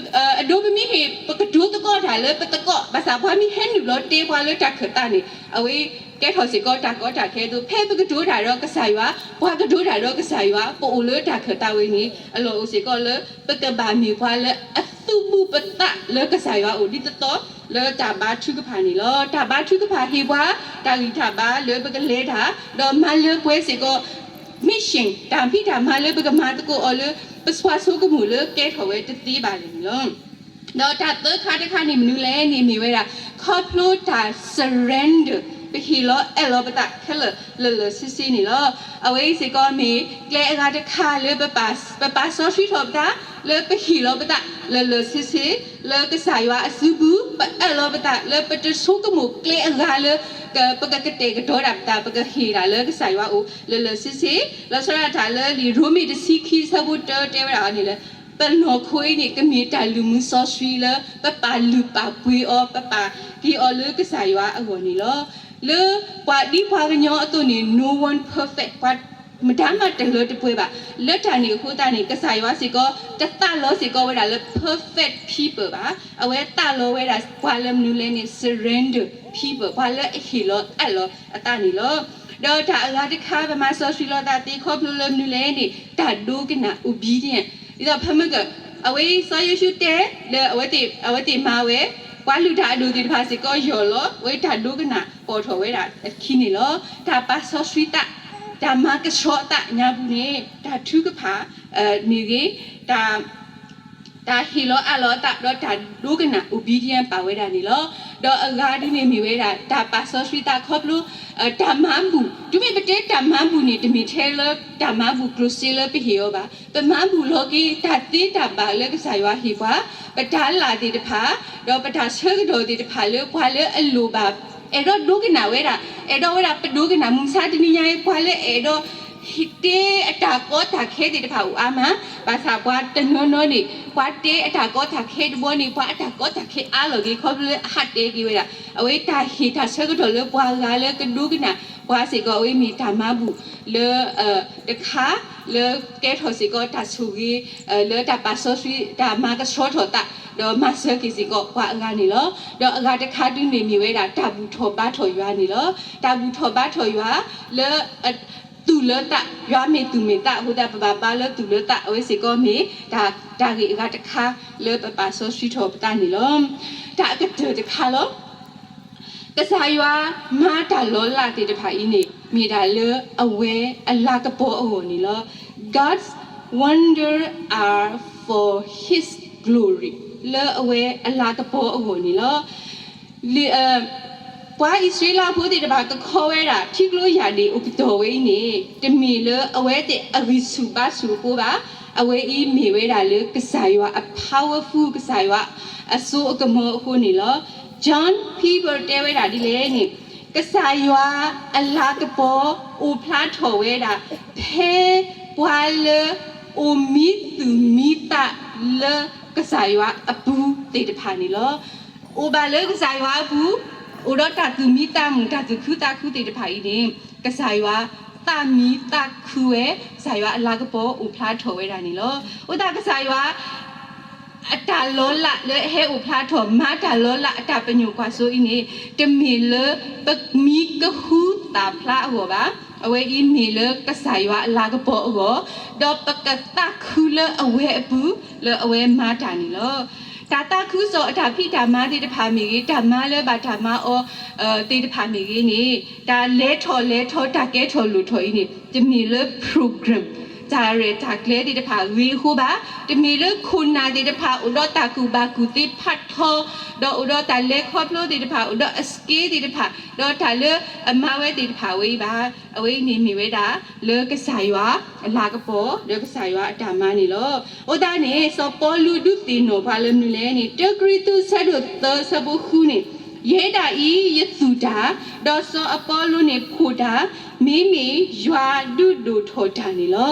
အဒိပမ့ၢ်ဟ့ၣ် ပကတိၤသကိးတၢ်လၢပသကိး ဘၣ်ဆၣ်ပှၤမ့ၢ်ဟဲနုာ်လီၤတဲပှၤလၢတၢ်ခၢၣ်သးန့ၣ် အဝဲကဲထီၣ်စ့ၢ်ကီးတၢ်ကီတၢ်ခဲအသိး ဖဲပကတိၤတၢ်ဒီးကစၢ်ယွၤ ပှၤကတိၤတၢ်ဒီးကစၢ်ယွၤ ပအိၣ်လၢတၢ်ခၢၣ်သးဝဲန့ၣ် အလီၢ်အိၣ်စ့ၢ်ကီးလၢ ပကဘၣ်မ့ၢ်ပှၤလၢအသုးဘူးပသးလၢကစၢ်ယွၤအိၣ်ဒ်သိးသိး လၢတၢ်ဘါထုကဖၣ်န့ၣ်လီၤ. တၢ်ဘါထုကဖၣ်ဟ့ၣ်ပှၤ တၢ်ဂံၢ်တၢ်ဘါလၢပကလဲၤတၢ် ဒီးမၤလၢပှဲၤစ့ၢ်ကီး mission တၢ်ဖံးတၢ်မၤလၢပကမၤသကိးအီၤလၢ ပစွါဆိကမိၣ်လၢကဲထီၣ်ဝဲတသ့ဘၣ်န့ၣ်လီၤ. ဒီးတၢ်သၢခါတခါန့ၣ်မနုၤလဲၣ်န့ၣ် မ့ၢ်ဝဲဒၣ် ခီဖျိတၢ် surrender ပဟ့ၣ်လီၤအၢၣ်လီၤပသးခဲလၢာ်လၢာ်လၢာ်ဆ့ဆ့န့ၣ်လီၤ. အဝဲအံၤစ့ၢ်ကီးမ့ၢ်ကျဲအဂၤတခါလၢပပာ်စီဆှံထီၣ်ပသး လၢပဟ့ၣ်လီၤပသးလၢာ်လၢာ်ဆ့ဆ့ လၢကစၢ်ယွၤအစုပူၤ ပအၢၣ်လီၤပသးလၢပတဆိကမိၣ်ကျဲအဂၤလၢ ပကကတဲာ်ကတီၤဒၣ်ပသး ပကဟ့ၣ်ဒၣ်လၢကစၢ်ယွၤအအိၣ်လၢာ်လၢာ်ဆ့ဆ့, လီၤဆီဒၣ်တၢ်လၢလံာ်ရိမ့ၤတဆံခံဆၢဖိတၢတဲဝဲဒၣ်အီၤန့ၣ်လၢ ပနီၢ်ခိအံၤန့ၣ် ကမ့ၢ်တၢ်လုၢ်မူစီဆှံလၢ ပပာ်လုၢ်ပာ်ပှ့ၤအီၤ ပပာ်က့ၤအီၤလၢကစၢ်ယွၤအဂီၢ်န့ၣ်လီၤ. လၢပှၤဒ်ပှၤကညီအသိးန့ၣ် no one perfect ပှၤမတၤမးတလၢတပှဲၤဘၣ်. လၢတၢ်န့ၣ်အဃိသတးန့ၣ် ကစၢ်ယွၤစ့ၢ်ကီး တသးလီစ့ၢ်ကီးဝဲဒၣ်လၢ perfect people ဘၣ်. အဝဲသးလီဝဲဒၣ်ပှၤလၢမနုၤလဲၣ်န့ၣ် surrender people ပှၤလၢအဟ့ၣ်လီၤအၢၣ်လီၤအသးန့ၣ်လီၤ. ဒီးတၢ်အဂၤတခါ ပမၤစီဆှံလီၤသးသ့ခီဖျိလၢမနုၤလဲၣ်န့ၣ် တၢ်ဒိကနၣ် obedient ဒ်သိးဖဲမုၢ်က အဝဲစီၤယိၤၡူတဲလၢ အဝဲသ့ၣ်မၤဝဲ ပှၤလုၢ်တၢ်အဒိၣ်သ့ၣ်တဖၣ်စ့ၢ်ကီးယီၢ်လီၤ အဝဲတၢ်ဒိကနၣ်ပိာ်ထီၣ်ဝဲဒၣ်အခံန့ၣ်လီၤ. တၢ်ပာ်စီဆှံသး တၢ်မၤကဆှီသးညါပူၤန့ၣ် တၢ်ထုကဖၣ်မ့ၢ်ဂ့ၤ တၢ် တၢ်ဟ့ၣ်လီၤအးလီၤအသး ဒီးတၢ်ဒိကနၣ် obedient ပာ်ဝဲဒၣ်န့ၣ်လီၤ. ဒီးအဂၤဒုန့ၣ်မ့ၢ်ဝဲဒၣ် တၢ်ပာ်စီဆှံသးခီဖျိ တၢ်မၤဘူၣ် တုၤမ့ၢ်ပတဲတၢ်မၤဘူၣ်န့ၣ် တမ့ၢ်ထဲလၢတၢ်မၤဘူၣ်ကျိၣ်စ့လၢပဟ့ၣ်အီၤဘၣ်. ပမၤဘူၣ်လီၤက့ၤ တၢ်သ့တၢ်ဘၣ်လၢကစၢ်ယွၤဟ့ၣ်ပှၤ ပတၤလၣ်သ့ၣ်တဖၣ် ဒီးပတၢ်ဆၢကတီၢ်သ့ၣ်တဖၣ်လၢပှၤလၢအလိၣ်ဘၣ် အဲၣ်ဒိးဒိကနၣ်ဝဲဒၣ် အဲၣ်ဒိးဝဲဒၣ်ပဒိကနၣ်မုၢ်မဆါတနံၤညါအံၤ ပှၤလၢအဲၣ်ဒိး တဲအတၢ်ကီတၢ်ခဲသ့ၣ်တဖၣ်အိၣ်အါမး, ဘၣ်ဆၣ်ပှၤတနီၤနီၤန့ၣ် ပှၤတဲအတၢ်ကီတၢ်ခဲတဘျီန့ၣ် ပှၤအတၢ်ကီတၢ်ခဲအါလီၤက့ၤ ခီဖျိလၢအဟးတဲက့ၤဝဲဒၣ် အဝဲတၢ်ဟ့ၣ်တၢ်ဆၢကတီၢ်လၢပှၤဂၤလၢကဒိကနၣ်ပှၤစ့ၢ်ကီး အဝဲမ့ၢ်တၢ်မၤဘူၣ်လၢ တခါ လၢကဲထီၣ်စ့ၢ်ကီးတၢ်ဆိၣ်ဂ့ၤ လၢတၢ်ပာ်စီဆှံ တၢ်မၤကဆှီထီၣ်သး ဒီးမၤစၢၤက့ၤစ့ၢ်ကီးပှၤအဂၤန့ၣ်လီၤ. ဒီးအဂၤတခါဒုန့ၣ်မ့ၢ်ဝဲဒၣ် တၢ်ဘူၣ်ထီၣ်ဘါထီၣ်ယွၤန့ၣ်လီၤ. တၢ်ဘူၣ်ထီၣ်ဘါထီၣ်ယွၤလၢ သူၣ်လၢသး ယွၤမ့ၢ်သူၣ်မ့ၢ်သးအဃိသတး ပဘၣ်ဘါလၢသူၣ်လၢသး အဝဲစ့ၢ်ကီးမ့ၢ် တၢ် တၢ်ဂ့ၢ်အဂၤတခါလၢပပာ်စီဆှံထီၣ်ပသးန့ၣ်လီၤ. တၢ်အကတၢၢ်တခါလီၤ. ကစၢ်ယွၤမၤတၢ်လီၤလးသ့ၣ်တဖၣ်အံၤန့ၣ် မ့ၢ်ဒၣ်လၢအဝဲအလၤကပီၤအဂီၢ်န့ၣ်လီၤ. God's wonder are for his glory လၢအဝဲအလၤကပီၤအဂီၢ်န့ၣ်လီၤ. ပှၤအံၣ်စရ့လးဖိသ့ၣ်တဖၣ်ကခီဝဲဒၣ် ထံကျိယၢ်ဒ့ၣ်အိၣ်ကတီၢ်ဝဲအံၤန့ၣ် တမ့ၢ်လၢအဝဲသ့ၣ်အဂံၢ်ဆူၣ်ဘါဆူၣ်အဃိဘၣ်. အဝဲအံၤမ့ၢ်ဝဲဒၣ်လၢကစၢ်ယွၤအ powerful ကစၢ်ယွၤအစိအကမီၤအဃိန့ၣ်လီၤ. John Piper တဲဝဲဒၣ်ဒ်လဲၣ်န့ၣ် ကစၢ်ယွၤအလၤကပီၤအိၣ်ဖျါထီၣ်ဝဲဒၣ် ဖဲပှၤလၢအိၣ်မံသူၣ်မံသးလၢကစၢ်ယွၤအပူၤသ့ၣ်တဖၣ်န့ၣ်လီၤ. အိၣ်ဘၣ်လၢကစၢ်ယွၤအပူၤ, အိၣ်ဒီးတၢ်သူၣ်မံသးမုာ် တၢ်သူၣ်ခုသးခုသ့ၣ်တဖၣ်အံၤန့ၣ် ကစၢ်ယွၤသးမံသးခုဝဲ, ကစၢ်ယွၤအလၤကပီၤအိၣ်ဖျါထီၣ်ဝဲဒၣ်န့ၣ်လီၤ. အဃိသတးကစၢ်ယွၤ အတၢ်လီၤလးလၢအဟဲအိၣ်ဖျါထီၣ် မၤတၢ်လီၤလးအတၢ်ပညိၣ်ကွၢ်စိအံၤန့ၣ် တမ့ၢ်လၢပမံကဟုသၣ်ဖျါအဂီၢ်ဘၣ်. အဝဲအံၤမ့ၢ်လၢကစၢ်ယွၤအလၤကပီၤအဂီၢ်, ဒီးပကသးခုလၢအဝဲအပူၤ လၢအဝဲမၤတၢ်န့ၣ်လီၤ. တၢ်သးခုစီၤအတၢ်ဖံးတၢ်မၤသ့ၣ်တဖၣ်မ့ၢ်ဂ့ၤ, တၢ်မၤလၢဘၣ်တၢ်မၤအီၤ သ့ၣ်တဖၣ်မ့ၢ်ဂ့ၤန့ၣ် တၢ်လဲၤထီၣ်လဲၤထီ တၢ်ကဲထီၣ်လိၣ်ထီၣ်အံၤန့ၣ် တမ့ၢ်လၢ program တၢ်ရဲၣ်တၢ်ကျဲၤသ့ၣ်တဖၣ်ဂ့ၤအဃိဘၣ်. တမ့ၢ်လၢခိၣ်နၢ်သ့ၣ်တဖၣ်အိၣ်ဒီးတၢ်ကူၣ်ဘၣ်ကူၣ်သ့ဖးထီ, ဒီးအိၣ်ဒီးတၢ်လဲၤခီဖျိသ့ၣ်တဖၣ်, အိၣ်ဒီးအ skill သ့ၣ်တဖၣ်, ဒီးတၢ်လၢအမၤဝဲသ့ၣ်တဖၣ်ဝဲအံၤဘၣ်. အဝဲအံၤန့ၣ်မ့ၢ်ဝဲဒၣ် လၢကစၢ်ယွၤအလၤကပီၤ ဒီးကစၢ်ယွၤအတၢ်မၤန့ၣ်လီၤ. အဃိသတးန့ၣ် စီၤပီလူးဒုးသ့ၣ်နီၣ်ပှၤလၢမနုၤလဲၣ်န့ၣ် တၢကရံၣ်သူး ဆၢဒိၣ်သၢ ဆၢဖိဃုန့ၣ်, ယဲဒၣ်အံၤယသူၣ်တၢ်, ဒီးစီၤအပီလူးန့ၣ်ခိၣ်တၢ်, မ့မ့ၢ်ယွၤဒုးဒိၣ်ထီၣ်တၢ်န့ၣ်လီၤ.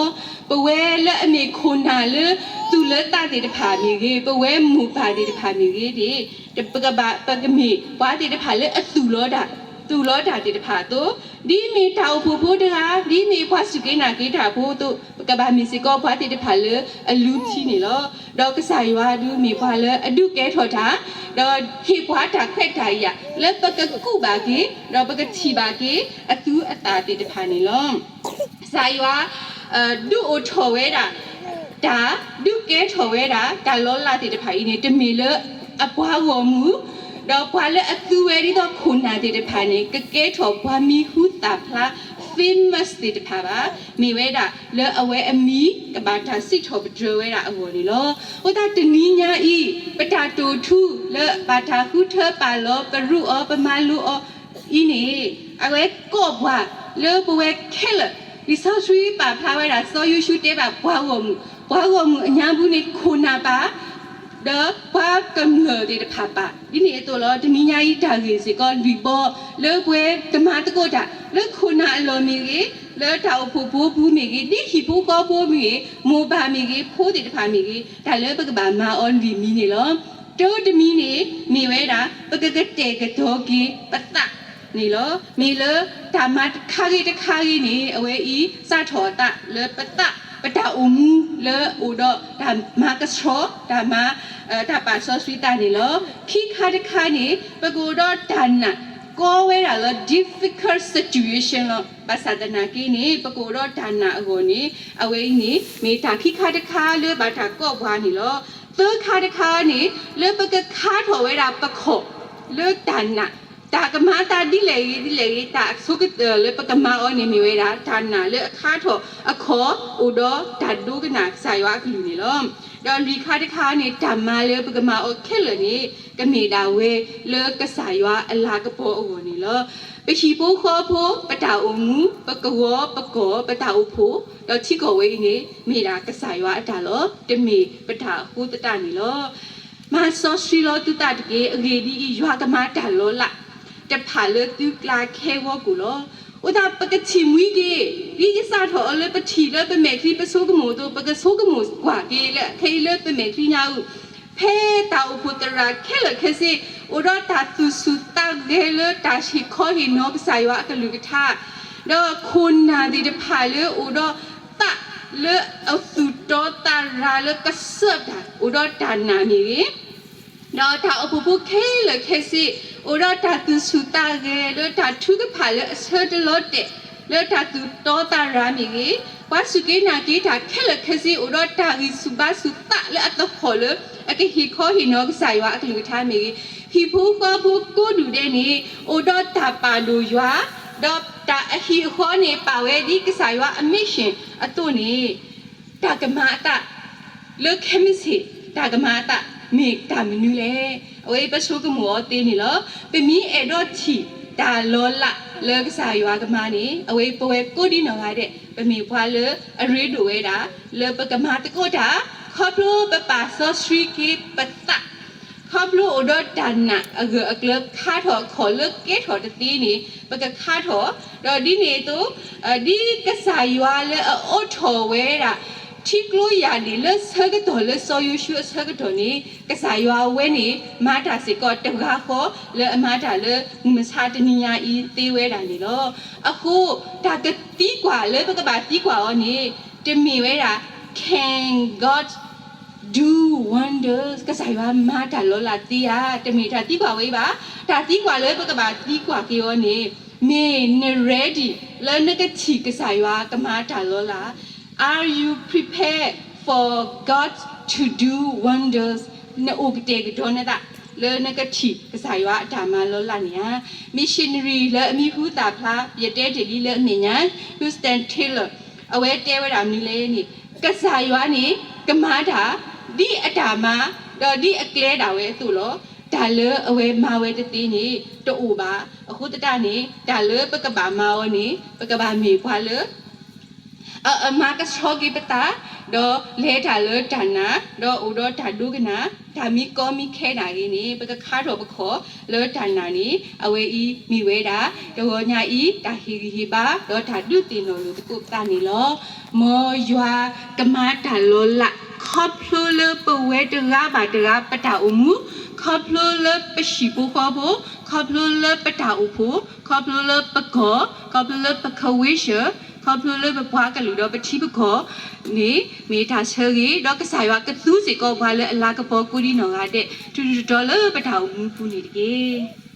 ပဝဲလၢအမ့ၢ်ခိၣ်နၢ်လၢသူၣ်လၢသးသ့ၣ်တဖၣ်မ့ၢ်ဂ့ၤ, ပဝဲမိၢ်ပၢ်သ့ၣ်တဖၣ်မ့ၢ်ဂ့ၤန့ၣ်, ပကဘၣ် ပကမ့ၢ်ပှၤသ့ၣ်တဖၣ်လၢအသူၣ်လီၤတၢ်, သူၣ်လီၤတၢ်သ့ၣ်တဖၣ်အသိး, ဒ်မ့ၢ်တၢ်အိၣ်ဖှိၣ်ဖိတဂၤ, ဒ်မ့ၢ်ပှၤစူၢ်က့ၤနာ်က့ၤတၢ်ဖိအသိး, ပကဘၣ်မ့ၢ်စ့ၢ်ကီးပှၤသ့ၣ်တဖၣ်လၢအလူထံန့ၣ်လီၤ. ဒီးကစၢ်ယွၤဒုးမ့ၢ်ပှၤလၢအဒုးကဲထီၣ်တၢ်, ဒီးဟ့ၣ်ပှၤတၢ်ခွဲးတၢ်ယာ် လၢပကကူးဘၣ်က့ၤ, ဒီးပကထံၣ်ဘၣ်က့ၤ အသူအသၣ်သ့ၣ်တဖၣ်န့ၣ်လီၤ. ကစၢ်ယွၤ ဒုးအိၣ်ထီၣ်ဝဲဒၣ် တၢ် ဒုးကဲထီၣ်ဝဲဒၣ် တၢ်လီၤလးသ့ၣ်တဖၣ်အံၤန့ၣ် တမ့ၢ်လၢအပှၤဂီၢ်မုၢ်, ဒီးပှၤလၢအသူဝဲဒ်သိးခိၣ်နၢ်သ့ၣ်တဖၣ်န့ၣ် ကကဲထီၣ်ပှၤမံၤဟူသၣ်ဖျါ famous သ့ၣ်တဖၣ်ဘၣ်. မ့ၢ်ဝဲဒၣ်လၢအဝဲအမံၤ ကဘၣ်တၢ်စံးထီၣ်ပတြၢၤဝဲဒၣ်အဂီၢ်န့ၣ်လီၤ. အဃိသတးတနံၤညါအံၤ ပတၢ်တိာ်ထူလၢဘၣ်တၢ်ဃုထၢပာ်လီၤ ပရူးအီၤ ပမၤလိအီၤအံၤန့ၣ် အဝဲကိးပှၤလၢပဝဲခဲလၢာ်, လံာ်စီဆှံပာ်ဖျါဝဲဒၣ် စီၤယိၤၡူတဲဘၣ်ပှၤဂီၢ်မုၢ်, ပှၤဂီၢ်မုၢ်အညါပူၤန့ၣ် ခိၣ်နၢ်ပၢ် ဒီးပှၤကမျၢၢ်သ့ၣ်တဖၣ်ပၢ်, ဒ်န့ၣ်အသိးလီၤ. တနံၤညါအံၤတၢ်ဂ့ၢ်စ့ၢ်ကီး လွံၢ်ဘီလၢပဝဲကမၤသကိးတၢ် လၢခိၣ်နၢ်အလီၢ်မ့ၢ်ဂ့ၤ, လၢတၢ်အိၣ်ဖှိၣ်ဖိပူၤမ့ၢ်ဂ့ၤ, ဒ်ဟံၣ်ဖိဃီဖိမ့ၢ်ဂ့ၤ, မိၢ်ပၢ်မ့ၢ်ဂ့ၤ, ဖိသ့ၣ်တဖၣ်မ့ၢ်ဂ့ၤ, တၢ်လၢပကဘၣ်မၤအီၤလွံၢ်မံၤန့ၣ်လီၤ. တၢတမံၤန့ၣ် မ့ၢ်ဝဲဒၣ် ပကကတဲာ်ကတီၤက့ၤပသး န့ၣ်လီၤ. မ့ၢ်လၢတၢ်မၤတခါဂ့ၤတခါဂ့ၤန့ၣ် အဝဲအံၤစးထီၣ်အသးလၢပသး, ပတၢ်အိၣ်မူလၢအိၣ်ဒီးတၢ်မၤကဆှီ, တၢ်မၤ, တၢ်ပာ်စီဆှံသးန့ၣ်လီၤ. ခံခါတခါန့ၣ် ပကအိၣ်ဒီးတၢ်နာ် ကိးဝဲဒၣ်လၢ difficult situation လီၤ. ဘၣ်ဆၣ်သနာ်က့န့ၣ် ပကအိၣ်ဒီးတၢ်နာ်အဂီၢ်န့ၣ် အဝဲအံၤန့ၣ် မ့ၢ်တၢ်ခံခါတခါလၢဘၣ်တၢ်ကိးပှၤန့ၣ်လီၤ. သၢခါတခါန့ၣ် လၢပကခါထီၣ်ဝဲဒၣ်ပခီၣ်လၢတၢ်နာ်, တၢ်ကမၤအသးဒ်လဲၣ်ဂ့ၤ ဒ်လဲၣ်ဂ့ၤ တၢ်အဆိကတၢၢ်လၢပကမၤအီၤန့ၣ်မ့ၢ်ဝဲဒၣ် တၢ်နာ်လၢအခါထီၣ်အခီၣ် အိၣ်ဒီးတၢ်ဒိကနၣ်ကစၢ်ယွၤအကလုၢ်န့ၣ်လီၤ. ဒီးလွံၢ်ခါတခါန့ၣ် တၢ်မၤလၢပကမၤအီၤခဲလၢာ်န့ၣ် ကမ့ၢ်ဒၣ်ဝဲလၢကစၢ်ယွၤအလၤကပီၤအဂီၢ်န့ၣ်လီၤ. ပဟံၣ်ဖိဃီဖိ, ပတၢ်အိၣ်မူ, ပကဝီၤပကီၢ်, ပတၢ်အိၣ်ဖှိၣ်, ဒီးထံကီၢ်ဝဲအံၤန့ၣ် မ့ၢ်ဒၣ်ကစၢ်ယွၤအတၢ်လီၤ. တမ့ၢ်ပတၢ်အဃိသတးန့ၣ်လီၤ. မၤစီဆှံလီၤသုသးတက့ၢ်. အဂ့ၢ်ဒ်အံၤ, ယွၤကမၤတၢ်လီၤလး တဖၣ်လၢသုကျါခဲဂီၤကိာ်လီၤ. အဃိသတး ပကထံၣ်မှံက့ၤ ဒ်ယစးထီၣ်အီၤလၢပထံၣ်လၢပမဲာ်ချံပဆိကမိၣ်အသိး ပကဆိကမိၣ်ကွၢ်က့ၤလၢခဲအံၤလၢပမဲာ်ချံညါအူ ဖဲတၢ်အိၣ်ဖှိၣ်သရၣ်ခဲလၢာ်ခဲဆ့ အိၣ်ဒီးတၢ်သူၣ်ဆူၣ်သးဂဲၤလၢတၢ်ဟ့ၣ်ခီဟ့ၣ်နီၤကစၢ်ယွၤအကလုၢ်ကထါ, ဒီးခိၣ်နၢ်သ့ၣ်တဖၣ်လၢအိၣ်ဒီးသးလၢအသူၣ်တီသးရၤလၢကစၢၢ်တၢ် အိၣ်ဒီးတၢ်နာ်မ့ၢ်ဂ့ၤ ဒီးတၢ်အိၣ်ဖှိၣ်ဖိခဲလၢာ်ခဲဆ့ အိၣ်ဒီးတၢ်သူၣ်ဆူၣ်သးဂဲၤလၢတၢ်ထုကဖၣ်လၢအဆၢတလီၤတဲာ် လၢတၢ်သူၣ်တီသးရၤမ့ၢ်ဂ့ၤ, ပှၤစူၢ်က့ၤနာ်က့ၤတၢ်ခဲလၢာ်ခဲဆ့ အိၣ်ဒီးတၢ်ဂံၢ်ဆူၣ်ဘါဆူၣ်သးလၢအသဟီၣ်လၢ အကဟ့ၣ်ခီဟ့ၣ်နီၤကစၢ်ယွၤအကလုၢ်ကထါမ့ၢ်ဂ့ၤ, ဟံၣ်ဖိဃီဖိကိးဒူၣ်ဒဲးန့ၣ် အိၣ်ဒီးတၢ်ပာ်ဒိၣ်ယွၤ, ဒီးတၢ်အဟံၣ်အဃီန့ၣ် ပာ်ဝဲဒ်ကစၢ်ယွၤအ mission အသိးန့ၣ် တၢ်ကမၤအသး လၢခဲမုၢ်ဆ့ၣ် တၢ်ကမၤအသး မ့ၢ်တၢ်မနုၤလဲၣ်. အဝဲအံၤပဆိကမိၣ်အီၤသ့န့ၣ်လီၤ. ပမ့ၢ်အဲၣ်ဒိးထံၣ်တၢ်လီၤလးလၢကစၢ်ယွၤကမၤန့ၣ် အဝဲအံၤပဝဲကိးဒံနီၢ်ဂၤဒဲး ပမ့ၢ်ပှၤလၢအရ့ဒိၣ်ဝဲဒၣ် လၢပကမၤသကိးတၢ် ခီဖျိပပာ်စီဆှံက့ၤပသး ခီဖျိအိၣ်ဒီးတၢ်နာ်အဂၢၢ်အကျၢၤ ခါထီၣ်အခီၣ်လၢကဲထီၣ်တသ့န့ၣ် ပကခါထီၣ်, ဒီးဒ်န့ၣ်အသိး ဒ်ကစၢ်ယွၤလၢအအိးထီၣ်ဝဲဒၣ် ထံကျိယၢ်ဒ့ၣ်လၢဆၢကတီၢ်လၢစီၤယိၤၡူအဆၢကတီၢ်န့ၣ် ကစၢ်ယွၤဝဲန့ၣ် မၤတၢ်စ့ၢ်ကီးတဂၤဃီ လၢအမၤတၢ်လၢမုၢ်မဆါတနံၤညါအံၤသ့ဝဲဒၣ်န့ၣ်လီၤ. အဃိ တၢ်ကသံကွၢ်လၢပကဘၣ်သံကွၢ်အီၤန့ၣ် တမ့ၢ်ဝဲဒၣ် Can God do wonders? ကစၢ်ယွၤမၤတၢ်လီၤလးသ့ဧါ, တမ့ၢ်တၢ်သံကွၢ်ဝဲအံၤဘၣ်. တၢ်သံကွၢ်လၢပကဘၣ်သံကွၢ်က့ၤအီၤန့ၣ် မ့ၢ်န ready လၢနကထံၣ်ကစၢ်ယွၤကမၤတၢ်လီၤလး Are you prepared for God to do wonders? နအိၣ်ကတဲာ်ကတီၤနသး လၢနကထံၣ်ကစၢ်ယွၤအတၢ်မၤလီၤလးန့ၣ်ဧါ. Missionary လၢအမံၤဟူသၣ်ဖျါ ယတဲတ့ၢ်လံလၢအမဲာ်ညါ Hudson Taylor အဝဲတဲဝဲဒၣ်မနုၤလဲၣ်န့ၣ် ကစၢ်ယွၤန့ၣ် ကမၤတၢ် ဒ်အတၢ်မၤ ဒီးဒ်အကျဲဒၣ်ဝဲအသိးလီၤ. တၢ်လၢအဝဲမၤဝဲတသ့န့ၣ် တအိၣ်ဘၣ်. အဃိသတးန့ၣ် တၢ်လၢပကဘၣ်မၤအီၤန့ၣ် ပကဘၣ်မ့ၢ်ပှၤလၢ အမၤကဆှီက့ၤပသး, ဒီးလဲၤတၢ်လၢတၢ်နာ်, ဒီးအိၣ်ဒီးတၢ်ဒိကနၣ်, တၢ်မ့ၢ်ကီမ့ၢ်ခဲနာ်ဂ့ၤန့ၣ် ပကခါထီၣ်ပခီၣ်လၢတၢ်နာ်န့ၣ် အဝဲအံၤမ့ၢ်ဝဲဒၣ် တဂီၤညါအံၤ တၢ်ဟ့ၣ်ဂံၢ်ဟ့ၣ်ဘါ ဒီးတၢ်ဒုးသ့ၣ်နီၣ်လိာ်သကိးပသးန့ၣ်လီၤ. မ်ယွၤကမၤတၢ်လီၤလး ခီဖျိလၢပဝဲတဂၤဘၣ်တဂၤပတၢ်အိၣ်မူ, ခီဖျိလၢပဟံၣ်ဖိဃီဖိ, ခီဖျိလၢပတၢ်အိၣ်ဖှိၣ်, ခီဖျိလၢပကီၢ်, ခီဖျိလၢပ convention, ခီဖျိလၢပပှၤကလုာ်ဒီးပထံပကီၢ်န့ၣ် မ့ၢ်တၢ်ဆၢဂ့ၤ, ဒီးကစၢ်ယွၤကသူစ့ၢ်ကီးပှၤလၢအလၤကပီၤကိးဒံနီၢ်ဂၤဒဲး ထူးထူးတီၤတီၤလၢပတၢ်အိၣ်မူပူၤန့ၣ်တက့ၢ်.